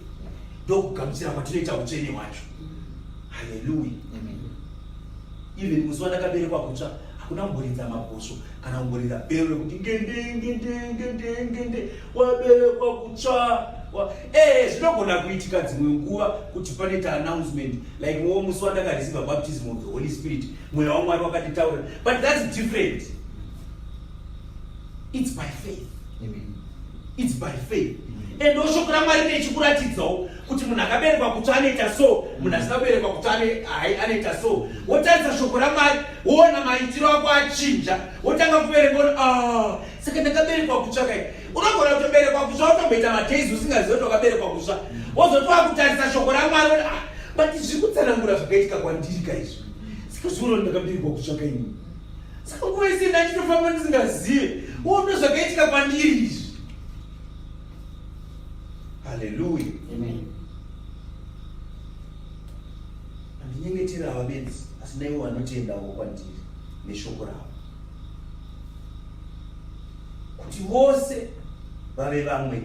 Ndokugamuchira kwatinoita utsvene hwacho. Hallelujah. Amen. Even musi wandakaberekwa kutsva hakuna kumboridza mabhosvo kana kumboridza bhero rekuti ngende ngende ngende ngende waberekwa kutsva. Zvinogona kuitika dzimwe nguva kuti panoita announcement like wo musi wandakareceive baptism of the Holy Spirit, mweya waMwari wakanditaurira, but that's different. It's by faith. Amen. It's by faith. And shoko raMwari nechikuratidzawo kuti munhu akaberekwa kutsva anoita so, munhu asina kuberekwa kutsva hai anoita so. Wotarisa shoko raMwari, woona maitiro ako achinja, wotanga kuverenga woona, saka ndakaberekwa kutsva kai. Unogona kutoberekwa kutsva wotomboita madays usingazivi kuti wakaberekwa kutsva. Wozoti wakutarisa shoko raMwari woona, but zviri kutsanangura zvakaitika kwandiri ka izvi. Saka zviona kuti ndakaberekwa kutsva kai. Saka nguva yese ndachitofamba ndisingazive. O, ndozvakaitika kwandiri izvi. Haleluya. Handinyengeteri ava bedzi, asi naivo vanotendawo kwandiri neshoko ravo, kuti vose vave vamwe,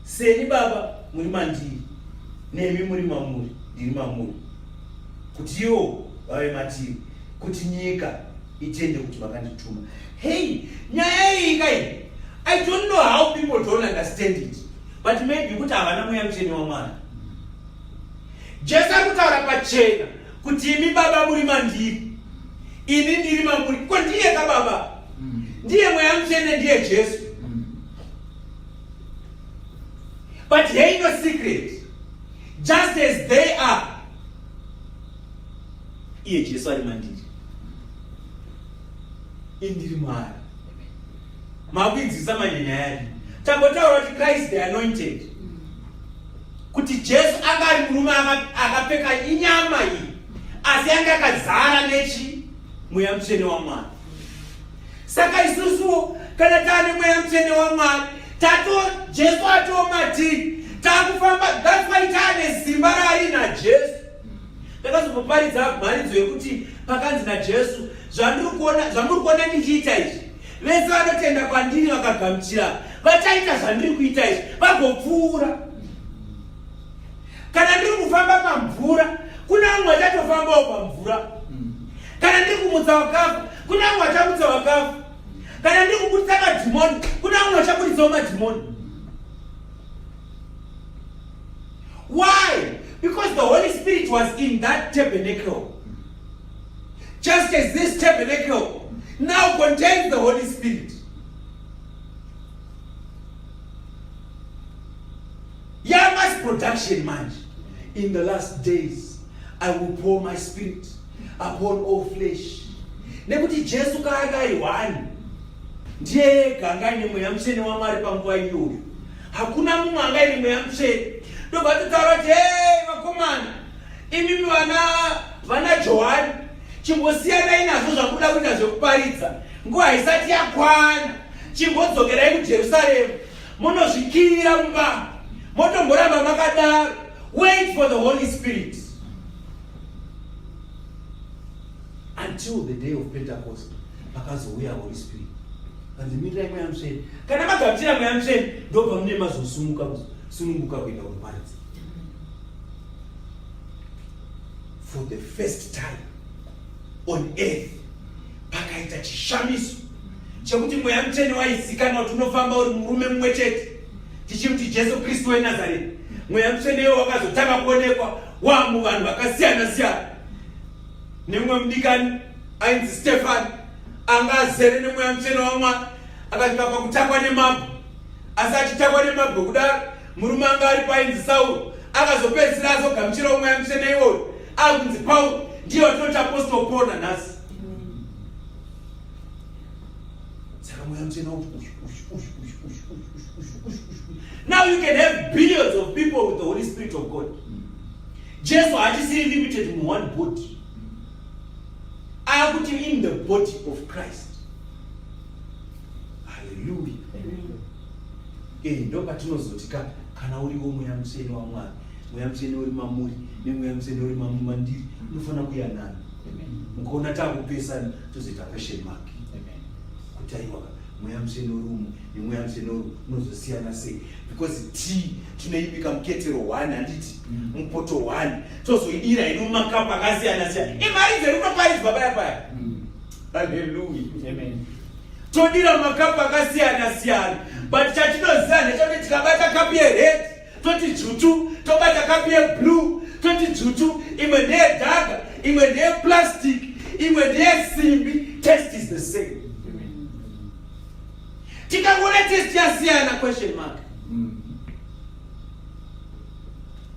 seni Baba muri mandiri, nemi muri mamuri, ndiri mamuri, kuti ivo vave matiri, kuti nyika itende kuti makandituma. Hey, nyaya iyi kai, I don't know how people don't understand it, but maybe kuti havana Mweya Mutsvene waMwari. Jesu ari kutaura pachena kuti imi Baba muri mandiri, ini ndiri mamuri. Ko ndiye ka Baba, ndiye Mweya Mutsvene, ndiye Jesu. But here no secret, just as they are, iye Jesu ari mandiri, indiri maari. Makuinzwisa manje nyaya yake. Tambotaura kuti Christ the anointed, kuti Jesu anga ari murume akapfeka inyama iyi, asi anga akazara nechi Mweya Mutsvene waMwari. Saka isusuwo kana taane Mweya Mutsvene waMwari, tato Jesu atoo matiri, takufamba. That's why taane simba raari naJesu. Ndakazomboparidza mharidzo yekuti pakanzi naJesu, zvandiri kuona, zvamuri kuona ndichiita izvi, vese vanotenda kwandiri vakagamuchira vachaita zvandiri kuita izvi, vagopfuura. Kana ndiri kufamba pamvura, kuna vamwe vachatofambawo pamvura. Kana ndiri kumutsa vakafa, kuna vamwe vachamutsa vakafa. Kana ndiri kubudisa madhimoni, kuna vamwe vachabuditsawo madhimoni. Why? Because the Holy Spirit was in that tabernacle, just as this tabernacle now contains the Holy Spirit. Yamass production manje. In the last days I will pour my spirit upon all flesh. Nekuti Jesu kaanga ari one, ndiye ega anga aine Mweya Mutsvene waMwari panguva iyoyo. Hakuna mumwe anga aine Mweya Mutsvene. Ndobva totaura kuti, hey vakomana, imimi vana Johani, chimbosiyanai nazvo zvamuda kuita zvekuparidza, nguva haisati yakwana. Chimbodzokerai kuJerusarema, munozvikiyira mumba, motomboramba makadaro. Wait for the Holy Spirit until the day of Pentecost. Pakazouya Holy Spirit, kanzi mirirai Mweya Mutsvene. Kana magamuchira Mweya Mutsvene, ndobva mune mazosumuka, kusununguka kuenda kunoparidza. For the first time on earth pakaita chishamiso chekuti Mweya Mutsvene waizikanwa kuti unofamba uri murume mumwe chete, tichimuti Jesu Kristu weNazareti. Mweya Mutsvene iwo wakazotanga kuonekwa wamuvanhu vakasiyana siyana, nemumwe mudikani ainzi Stefani, anga azere neMweya Mutsvene waMwari, akasvika pakutakwa nemabwe. Asi achitakwa nemabwe kudaro, murume anga aripo ainzi Sauro akazopedzisira azogamuchirawo Mweya Mutsvene iwoyo, akunzi Pauro. Ndiye watinoti Apostle Paul nanhasi. Saka Mweya Mutsvene uyu uyu uyu uyu uyu uyu uyu uyu uyu. Now you can have billions of people with the Holy Spirit of God. Jesu haachisiri limited mu one body, akuti in the body of Christ. Haleluya. Ndo patinozoti ka, kana uriwo Mweya Mutsvene waMwari, Mweya Mutsvene uri mamuri neMweya Mutsvene uri mandiri unofanira kuyanana. Mukaona takupesana, tozoita question mark kuti aiwa, Mweya Mutsvene uri umu nemweya Mutsvene uri unozosiyana sei? Because tea tinoibika muketero 1, handiti? Mupoto 1, tozoidira hedu mumakapu akasiyana siyana. Imari dzedu kunoparidzwa paya paya. Haleluya. Todira mumakapu akasiyana siyana, but chatinoziva ndechekuti tikabata kapu yered toti dzvutu, tobata kapu yeblue toti dzvutu, imwe ndeyedhaga, imwe ndeyeplastic, imwe ndeyesimbi, taste is the same. Tikangoona taste yasiyana, question mark.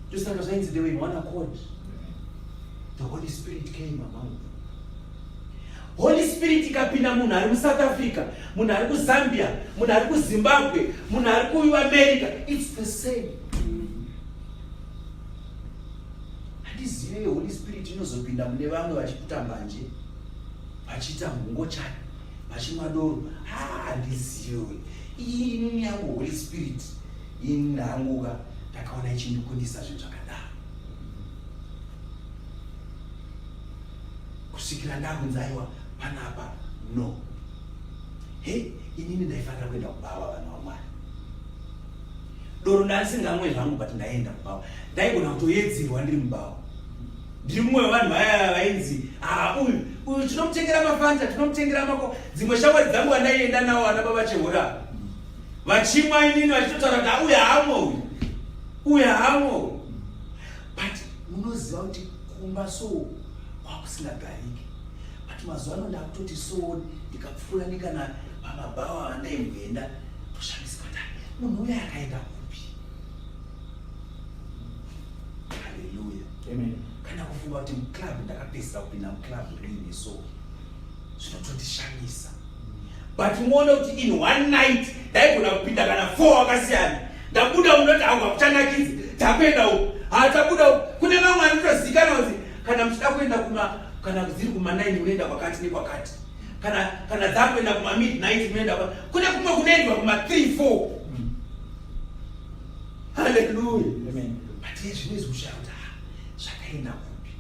Ndosaka zvainzi they were in one accord, the Holy Spirit came among them. Holy Spirit ikapinda, munhu ari muSouth Africa, munhu ari kuZambia, munhu ari kuZimbabwe, munhu ari kuAmerica, it's the same. Handizive, Holy Spirit inozopinda mune vamwe vachiputa mbanje, vachiita ngungochani. Vachimwa doro. Handizive. Iyi inini yangu Holy Spirit ini ndanguka ndakaona ichindikundisa zvinhu zvakadaro. Kusvikira ndakunzi aiwa panapa no. Hey, inini ndaifanira kuenda kubhawa vanhu vaMwari. Doro ndandisingamwe zvangu but ndaienda kubhawa. Ndaigona kutoyedzerwa ndiri mubhawa. Ndiri mumwe wevanhu vaya vainzi ah, uyu uyu tinomutengera mafanta, tinomutengera mako. Dzimwe shamwari dzangu vandaienda nawo ana baba Chehora vachimwa inini vachitotaura kuti ah, uyu haamwe uyu, uyu haamwe uyu. But munoziva kuti kumba so kwakusingagariki. But mazuva ano ndakutoti so ndikapfuura nekana pamabhawa andaimboenda toshamisika kuti ah, munhu uya akaenda kupi. Haleluya. Amen. Kana kufunga kuti muclub ndakapedzisira kupinda muclub rini so zvinotondishamisa. But muone kuti in one night ndaigona kupinda kana four wakasiyana. Ndabuda unoti hangu hakuchanakidzi takuenda uku. Hatabuda uku. Kune vamwe vanotozikanwa kuti kana muchida kuenda kuma kana dziri kuma 9 munoenda kwakati nekwakati. Kana kana dzakuenda kuma midnight munoenda kwa kune kumwe kunoendwa kuma 3 4. Hallelujah. Amen. But iye zvino izvi kushaya kuti ah, zvakaenda kupi.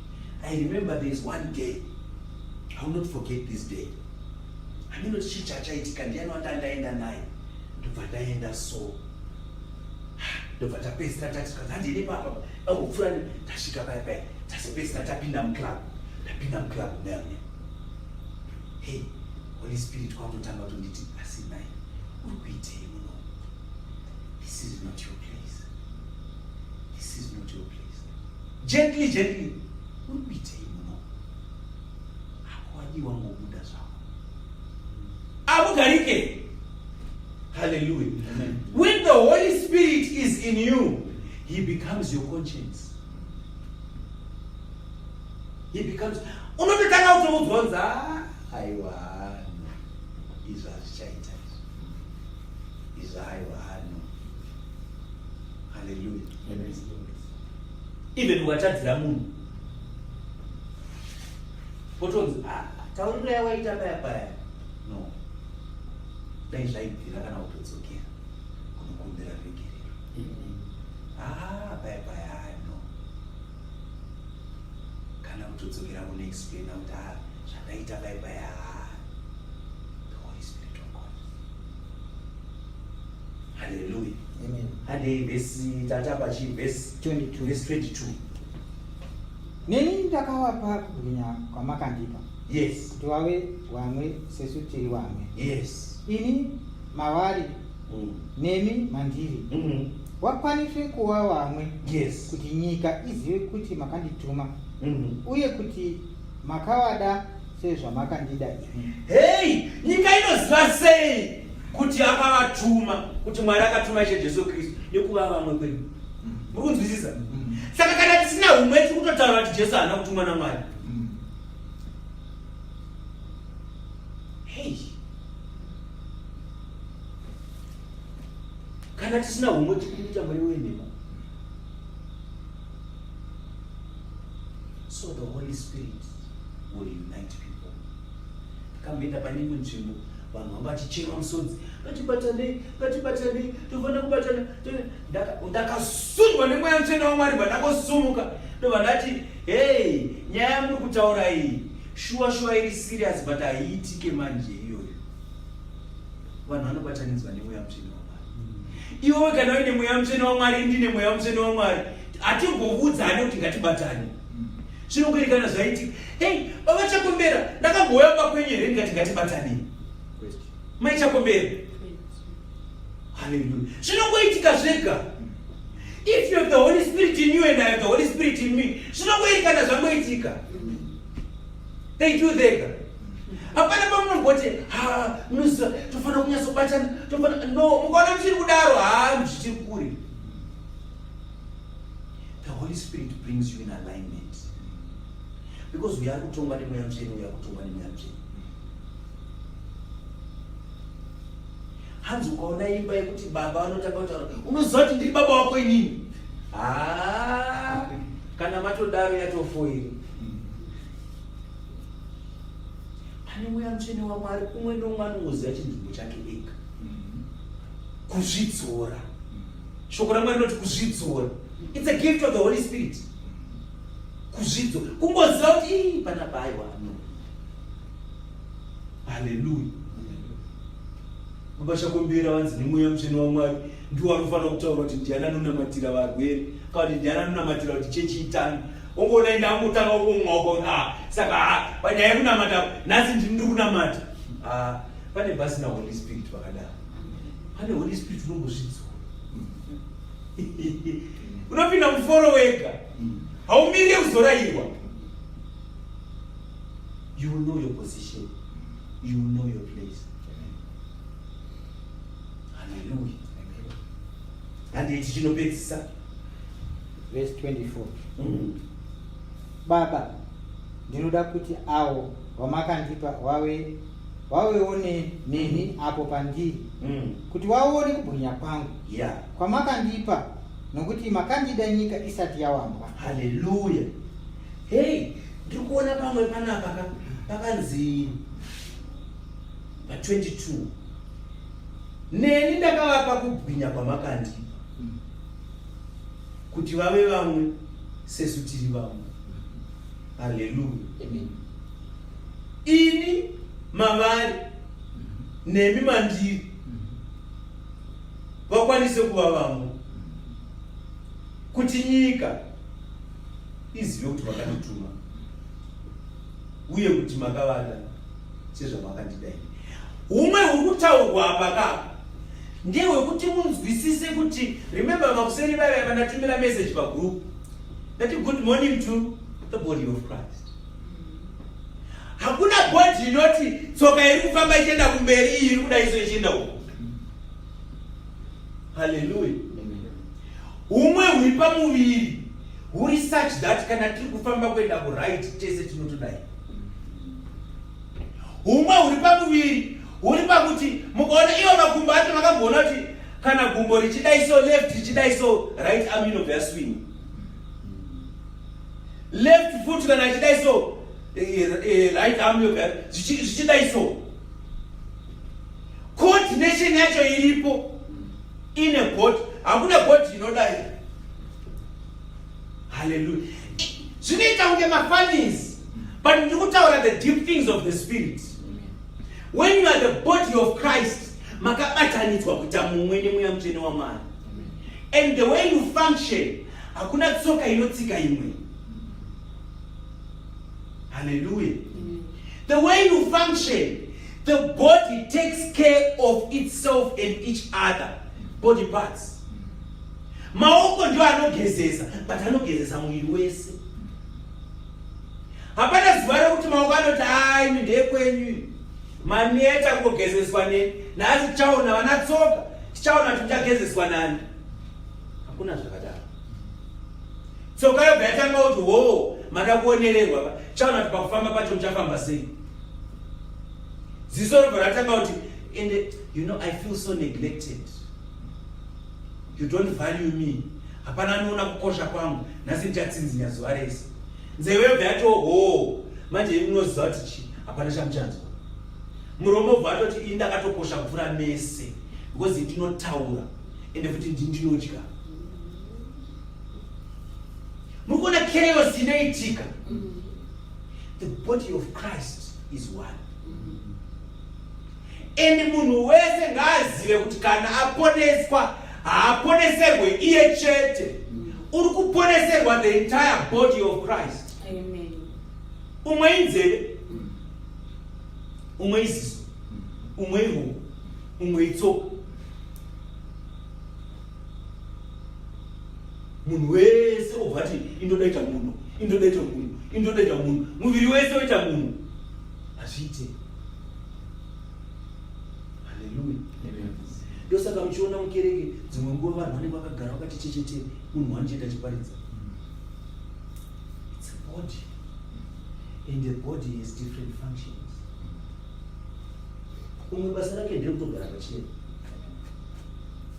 I remember there is one day. I will not forget this day. Hameno chii chachaitika ndiyani wanda ndaenda naye. Ndobva ndaenda so. Ndobva tapedzisira tati kanzi handei nepapa. Dangopfuura tasvika paya paya. Tasopedzisira tapinda muclub. Tapinda muclub muya muya. Hey, Holy Spirit kwakutotanga kutonditi asi nhai uri kuitei muno? This is not your place. This is not your place. Gently, gently. Uri kuitei muno? Ako wadiwa ngobuda zvako. Amugarike. Hallelujah. Amen. When the Holy Spirit is in you, he becomes your conscience. He becomes unototanga kutoudzwa kunzi ah, aiwa izvi hazvichaita izvi izvi aiwa no haleluya even ukatadzira munhu otonzi ah, tauriro yawaita paya paya no dai zvaibvira kana kutodzokera kunokumbira regerero ah, paya paya no kana kutodzokera kunoexplaina kuti ah, zvandaita paya paya the holy spirit of god haleluya handei vhesi tatapa chii vhesi 22 vhesi 22 Neni ndakavapa kubwinya kwamakandipa. Yes. Kuti vave vamwe sesu tiri vamwe. Yes. Ini mavari nemi mandiri. Vakwaniswe kuva vamwe. Yes. Kuti nyika izive kuti makandituma. Uye kuti makavada sezvamakandida ini. Hey, nyika inoziva sei kuti akavatuma, kuti Mwari akatuma Ishe Jesu Kristu nekuva vamwe kwedu. Muri kunzwisisa? Saka kana tisina humwe tiri kutotaura kuti Jesu haana kutumwa naMwari. Hey. Kana tisina humwe tiri kuita mweya wenhema. So the Holy Spirit will unite people. Takamboenda pane imwe nzvimbo vanhu vanga vachichema musodzi, ngatibatanei, ngatibatanei, tofanira kubatana. Ndakasundwa nemweya mutsvene waMwari bva ndangosumuka ndobva ndati hey, nyaya yamuri kutaura iyi shuwa shuwa iri serious but haiitike manje iyoyo. Vanhu vanobatanidzwa nemweya mutsvene waMwari. Iwewe kana uine mweya mutsvene waMwari, ndine mweya mutsvene waMwari, hatimbovudzane kuti ngatibatane. Zvinongoerekana zvaitika. Hey, baba Chakombera, ndakambouya kumba kwenyu here ndikati ngatibatanei? Mai Chakombera. Hallelujah. Zvinongoitika zvega. If you have the Holy Spirit in you and I have the Holy Spirit in me, zvinongoerekana zvangoitika. They do vega. Hapana pamunomboti ha munoziva tofanira kunyatsobatana tofanira no mukaona muchiri kudaro ha zvichiri kure. The Holy Spirit brings you in alignment. Because we are kutongwa nemweya mutsvene, we are kutongwa nemweya mutsvene. Hanzi ukaona imba yekuti baba vanotanga kutaura, unoziva kuti ndiri baba wako inini. Ah, kana matodaro yatofoiri. Pane Mweya Mutsvene waMwari, umwe noumwe anongoziva chinzvimbo chake ega. Kuzvidzora. Shoko raMwari rinoti kuzvidzora. It's a gift of the Holy Spirit. Kuzvidzora. Kungoziva kuti ii panapa aiwa no. Haleluya. Baba Chakombera vanzi neMweya Mutsvene waMwari ndiwo anofanira kutaura kuti ndiani anonamatira varwere kana kuti ndiani anonamatira kuti chechi itange. Ongoona ende angotanga kungomwa ukaona ah, saka ah, panyaya yekunamata nhasi ndini ndiri kunamata. Ah, pane pasina Holy Spirit pakadaro. Pane Holy Spirit unongozvidzora. Unopinda muforo wega. Haumirire kuzorayirwa. You will know your position. You will know your place. Hallelujah. Handei tichinopedzisa. Verse 24. Baba, ndinoda kuti avo vamakandipa vave vavewo neni apo pandiri, kuti vaone kubwinya kwangu kwamakandipa, nokuti makandida nyika isati yawambwa. Hallelujah. Hey, ndiri kuona pamwe panapa ka pakanzi pa 22 neni ndakavapa kubwinya kwamakandipa kuti vave vamwe sesu tiri vamwe. Haleluya. Amen. Ini mavari nemi mandiri vakwanise kuva vamwe kuti nyika izive kuti makandituma uye kuti makavada sezvamakandida ini. Humwe huri kutaurwa apa kapa ndehwekuti munzwisise kuti, remember makuseni vaiva vandatumira message pagroup ndati good morning to the body of Christ. Hakuna body inoti tsoka iri kufamba ichienda kumberi, iyi iri kuda iso ichienda uko. Haleluya. Humwe huri pamuviri huri such that kana tiri kufamba kuenda kuright tese tinotodai. Humwe huri pamuviri huri pakuti mukaona iwo makumbo acho makamboona kuti kana gumbo richidai so left richidai so right arm inobva yaswing. Left foot kana achidai so right arm yobva zvichidai so. Coordination yacho iripo ine body. Hakuna body inodai. Hallelujah. Zvinoita kunge mafunnies, but ndiri kutaura the deep things of the spirit. When you are the body of Christ, makabatanidzwa kuita mumwe neMweya Mutsvene waMwari. And the way you function, hakuna tsoka inotsika imwe. Hallelujah. The way you function, the body takes care of itself and each other body parts. Maoko ndio anogezesa, but anogezesa muviri wese. Hapana zuva rekuti maoko anoti ai imi ndekwenyu, maneta kugezeswa neni, nhasi tichaona vana tsoka, tichaona kuti muchagezeswa nani. Hakuna zvakadaro. Tsoka yobva yatanga kuti hoo mada kuonererwa, tichaona kuti pakufamba pacho muchafamba sei. Ziso robva ratanga kuti and you know I feel so neglected. You don't value me. Hapana anoona kukosha kwangu. Nhasi ndichatsinzinya zuva rese. Nzeve yobva yati hoo manje imi munoziva kuti chi hapana chamuchanzwa. Muromo obva atoti ini ndakatokosha kupfuura mese because ndinotaura ende futi ndini ndinodya. Muri kuona chaos inoitika. The body of Christ is one. And munhu wese ngaazive kuti kana aponeswa haaponeserwe iye chete. Uri kuponeserwa the entire body of Christ. Amen. Umwe inzeve, umwe iziso, umwe iruoko, umwe itsoka. Munhu wese obva ati indoda ita munhu, indoda ita munhu, indoda ita munhu, muviri wese oita munhu. Hazviite. Haleluya. Ndosaka muchiona mukereke dzimwe nguva vanhu vanenge vakagara vakati chechete, munhu wanocheta achiparidza. It's a body. And the body has different functions. Umwe basa rake nderekutogara pachena.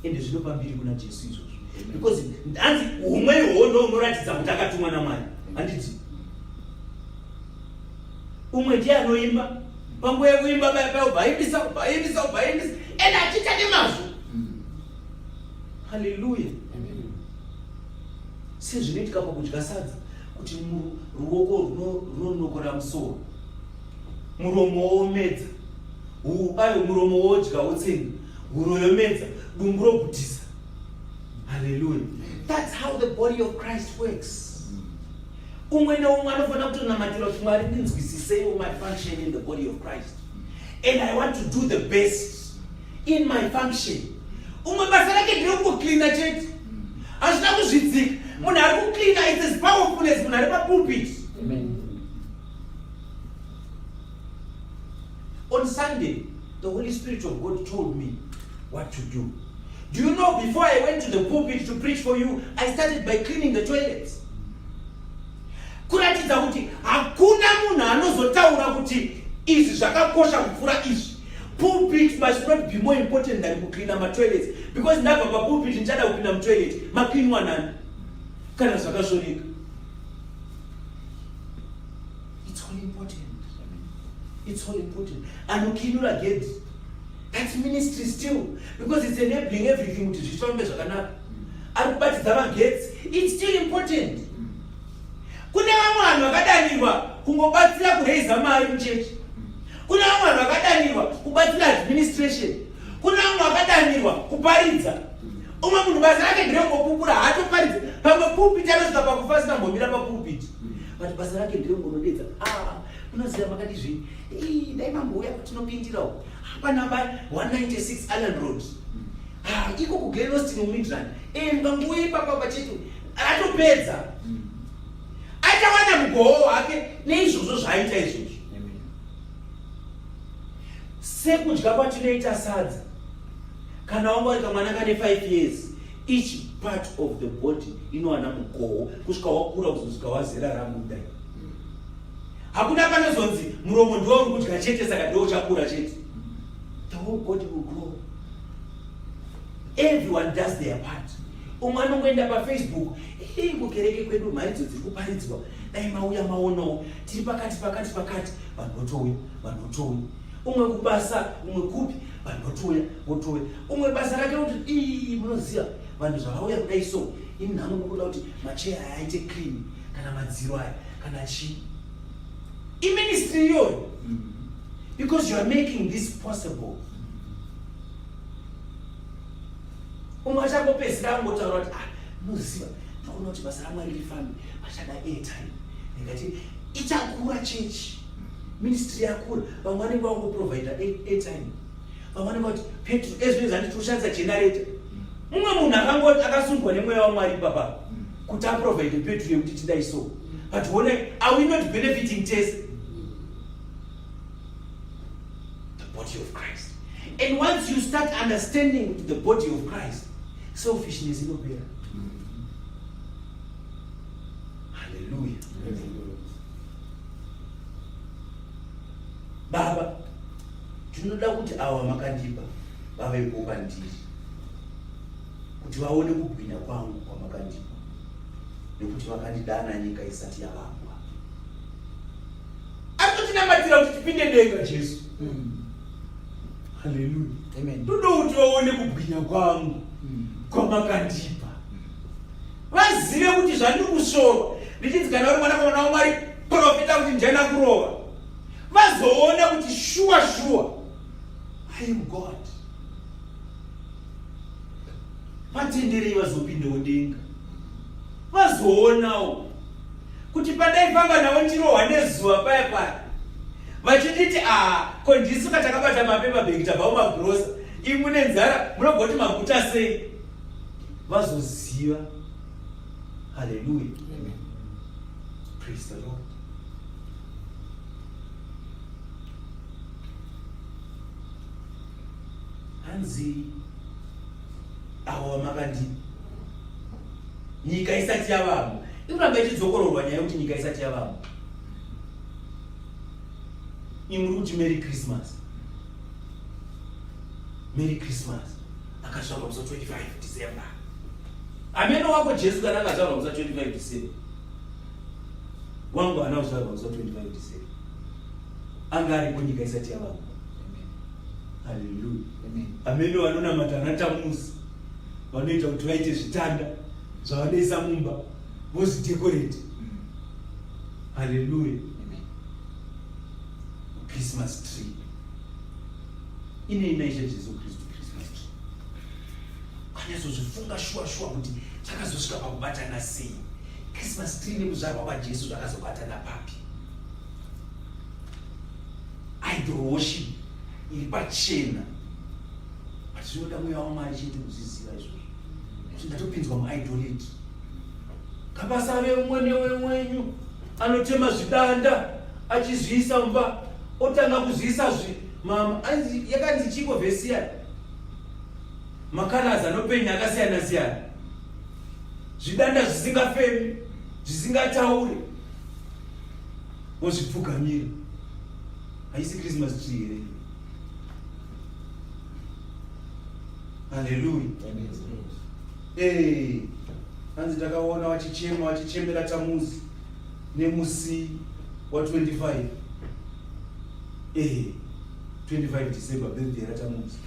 Ende zvinopa mbiri kuna Jesu izvozvo. Because hanzi humwe ihwohwo ndo unoratidza kuti akatumwa naMwari. Handiti? Umwe ndiye anoimba, Panguva yekuimba paya paya ubva aimbisa, ubva aimbisa, ubva aimbisa, and achiita nemazvo. Haleluya. Sezvinoitika pakudya sadza kuti ruoko runonokora musoro, muromo womedza, ayo muromo wodya wotsenga, huro yomedza, dumbu rogutisa. Haleluya. That's how the body of Christ works. Umwe neumwe anofanira kutonamatira kuti Mwari ndinzwisiseiwo my function in the body of Christ. And I want to do the best in my function. Umwe basa rake nderekungocleana chete. Hazvina kuzvidzika. Munhu ari kucleana is as powerful as munhu ari papulpit. Amen. On Sunday, the Holy Spirit of God told me what to do. Do you know before I went to the pulpit to preach for you, I started by cleaning the toilets. Kuratidza kuti hakuna munhu anozotaura kuti izvi zvakakosha kupfuura izvi. Pulpit must not be more important than kucleana matoilets because ndabva papulpit ndichada kupinda mutoilet macleanwa nani kana zvakashoreka. It's all important. It's all important. Anokinura gedhi. That's ministry still because it's enabling everything kuti zvifambe zvakanaka. Ari kubatidza magetsi. It's still important. Kune vamwe vanhu vakadanirwa kungobatsira kuraiza mari muchechi. Kune vamwe vanhu vakadanirwa kubatsira administration. Kune vamwe vakadanirwa kuparidza. Umwe munhu basa rake nderekungopupura haatoparidzi. Pamwe pulpit anosvika pakufa asina kumbomira papulpit. But basa rake nderekungonodedza. Ah, unoziva makadi zvenyu. Ii, dai mambouya kutinopindira uko. Panamba 196 Allen Road. Ah, iko kuGlen Austin muMidrand. Eh, mukangouya ipapa pachete atopedza. Achawana mugoho wake neizvozvo zvaaita izvozvo. Sekudya kwatinoita sadza kana wanga uri kamwana kane 5 years each part of the body inowana mugoho kusvika wakura kuzosvika wazera rangu kudai. Hakuna panozonzi muromo ndiwo uri kudya chete saka ndiwo uchakura chete. The whole body will grow. Everyone does their part. Umwe anongoenda paFacebook, ii kukereke kwedu mharidzo dziri kuparidzwa, dai mauya maonawo, tiri pakati pakati pakati, vanhu votouya, vanhu votouya. Umwe kubasa, umwe kupi, vanhu votouya, votouya. Umwe basa rake kuti ii munoziva vanhu zvavauya kudai so, ini nhangu ndikuda kuti macheya aya aite clean kana madziro aya kana chii. Iministry iyoyo. Because you are making this possible. Umwe achangopedzisira angotaura kuti ah, munoziva ndikuona kuti basa raMwari rifambe pachada airtime. Ndikati ichakura chechi. Ministry yakura, vamwe vanenge vangoprovida airtime. Vamwe vanenge vati petrol, ezvinezvi handiti kushandisa generator. Mumwe munhu akangoti akasundwa nemweya waMwari ipapa kuti aprovide petrol yekuti tidai so. But honai, are we not benefiting tese? The body of Christ. And once you start understanding the body of Christ, selfishness inopera. Hallelujah. Baba, tinoda kuti ava makandipa vavepo pandiri kuti vaone kubwinya kwangu kwamakandipa nekuti vakandidana nyika isati yavambwa. Ari kutinamatira kuti tipinde denga Jesu. Haleluya. Amen. Toda kuti vaone kubwinya kwangu kwamakandipa. Vazive kuti zvandiri kusvorwa ndichinzi kana uri mwanakomana waMwari profita kuti ndichana kurova. Vazoona kuti shuwa shuwa I am God. Vatenderei vazopindewo denga. Vazoonawo kuti pandaifamba navo ndirohwa nezuva paya paya vachinditi ah, ko ndisu ka takabata mapepa bhegi tabva kumagirosa imi mune nzara munogoti maguta sei. Vazoziva. Haleluya. Praise the Lord. Hanzi avo vamakandipa nyika isati yavamo. Ikuramba ichidzokororwa nyaya yekuti nyika isati yavamo. Imwe muri kuti Merry Christmas. Merry Christmas. Akazvarwa musi wa 25 December. Ameno wako Jesu kana akazvarwa musi wa 25 December. Wangu haana kuzvarwa musi wa 25 December. Anga ariko nyika isati yavako. Haleluya. Amene vanonamata ana Tamuzi vanoita kuti vaite zvitanda zvavanoisa mumba vozvidekorate. Haleluya. Christmas tree inei naishe Jesu Kristu Christmas tree. Ukanyatsozvifunga shuwa shuwa kuti zvakazosvika pakubatana sei Christmas tree nekuzvarwa kwaJesu zvakazobatana papi? Idol worship iri pachena, but zvinoda mweya waMwari chete kuzviziva izvozvo kuti ndatopinzwa muidolatry. Ngapasave umwe newe wenyu anotema zvidanda achizviisa mumba otanga kuzviisa zvi mama yakanzi chiko vhesi ya macolors anopenya akasiyana siyana zvidanda zvisingafemi zvisingatauri wozvipfugamira haisi Christmas tree here? Haleluya. Eh, hanzi takaona vachichema vachichemera Tamuzi nemusi wa 25 eh 25 December birthday raTamuzi.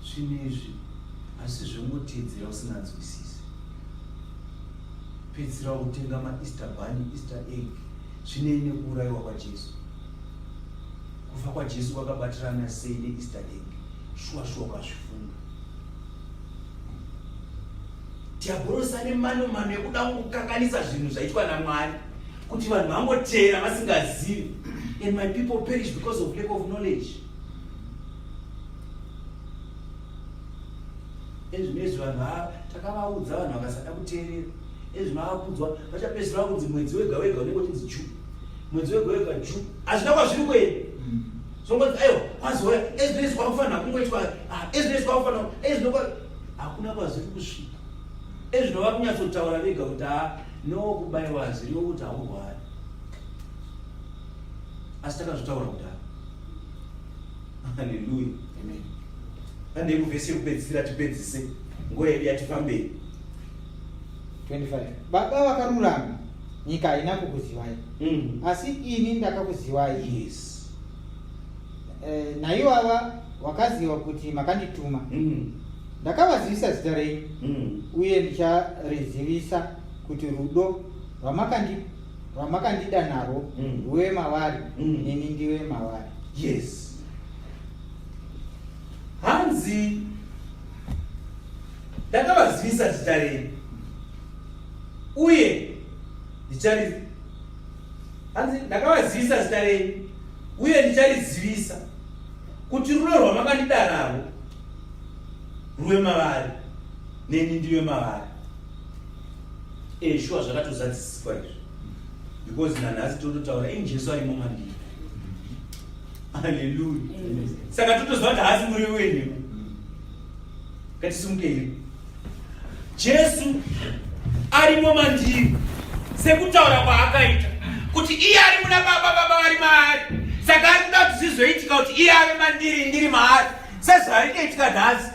Zvinhu izvi asi zvongotedzera usinganzwisisi. Pedzisira wakutenga maEaster bunny, Easter egg zvinei nekuurayiwa kwaJesu. Kufa kwaJesu kwakabatirana sei neEaster egg? Shuwa shuwa ukazvifunga. Diaborosi ane mano mano ekuda kungokanganisa zvinhu zvaitwa naMwari kuti vanhu vangoteera vasingazivi. And my people perish because of lack of knowledge. Ezvino izvi vanhu takavaudza vanhu vakasada kuteerera. Ezvino vakudzwa vachapedzisira vakunzi mwedzi wega wega unenge uchinzi June. Mwedzi wega wega June. Hazvina kwazviri kuenda. Zvongonzi aiwa kwazouya ezvino izvi kwakufanira kungoitwa ah, ezvino izvi kwakufanira ezvino kwa hakuna kwazviri kusvika. Ezvino vakunyatsotaura vega kuti ha no kubaiwa hazviriwo kuti haurwari. Asi takazvitaura kudhara. Haleluya. Amen. Handei kuvhesi yekupedzisira tipedzise nguva yedu yatifambei. 25 Baba vakarurama, nyika haina kukuzivai, asi ini ndakakuzivai. Yes. Naivava wakaziva kuti makandituma. Ndakavazivisa zita renyu, uye ndicharizivisa kuti rudo rwamakandida narwo rwuve mavari, neni ndive mavari. Yes. Hanzi ndakavazivisa zita renyu uye ndichari hanzi ndakavazivisa zita renyu uye ndicharizivisa kuti rudo rwamakandida narwo ruve mavari neni ndive mavari. Shuwa zvakatozadziswa izvi because nanhasi tototaura ini Jesu arimo mandiri. Haleluya. Saka totoziva kuti haasi murevi wenhema. Ngatisimukei. Jesu arimo mandiri sekutaura kwaakaita kuti iye ari muna Baba, Baba vari maari. Saka ari kuda kuti zvizoitika kuti iye ave mandiri, ndiri maari, sezvarinoitika nhasi.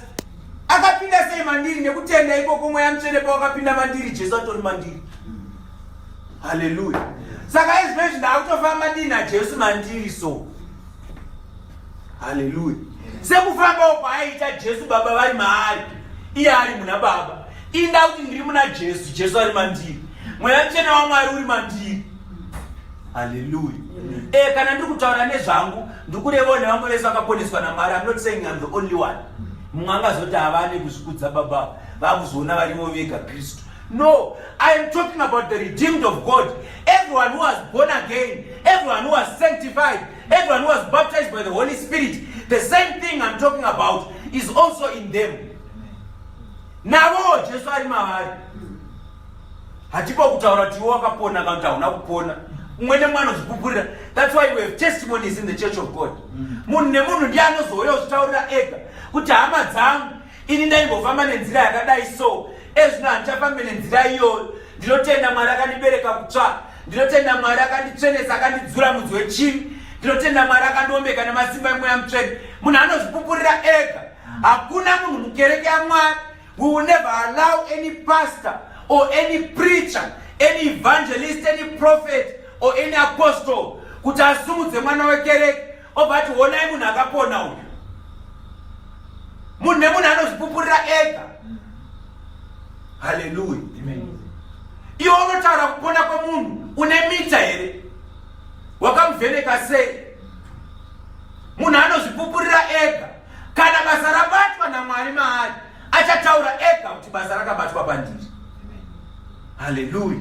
Akapinda sei mandiri? Nekutenda ikoko Mweya Mutsvene pawakapinda mandiri, Jesu atori mandiri. Haleluya. Saka izvo izvi ndakutofamba ndina Jesu mandiri so. Haleluya. Sekufambawo kwaaiita Jesu Baba vari maari, iye ari muna Baba. Inda kuti ndiri muna Jesu, Jesu ari mandiri. Mweya Mutsvene waMwari uri mandiri. Haleluya. Kana ndiri kutaura nezvangu, ndiri kurevawo nevamwe vese vakaponeswa naMwari. I'm not saying I'm the only one. Mumwe angazoti havane kuzvikudza baba, vakuzoona varivo vega Kristu. No, I am talking about the redeemed of God. Everyone who was born again, everyone who was sanctified, everyone who was baptized by the Holy Spirit, the same thing I'm talking about is also in them. Navo Jesu ari mavari. Hatipo kutaura kuti iwe wakapona kana kuti hauna kupona. Umwe nemumwe anozvipupurira. That's why we have testimonies in the church of God. Munhu nemunhu ndiye anozouya kuzvitaurira ega kuti hama dzangu, ini ndaimbofamba nenzira yakadai so, ezvino handichafambi nenzira iyoyo. Ndinotenda Mwari akandibereka kutsva. Ndinotenda Mwari akanditsvenesa, akandidzura mudzi wechivi. Ndinotenda Mwari akandiombeka nemasimba emweya mutsvene. Munhu anozvipupurira ega. Hakuna munhu mukereke yaMwari. We will never allow any pastor or any preacher, any evangelist, any prophet or any apostle. kuti asumudze mwana wekereke obva ati honai munhu akapona uyu. Munhu nemunhu anozvipupurira ega. Haleluya. Iwe unotaura kupona kwemunhu une mita here? Wakamuvheneka sei? Munhu anozvipupurira ega. Kana basa rabatwa naMwari maari, achataura ega kuti basa rakabatwa pandiri. Haleluya.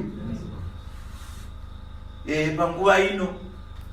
Panguva ino.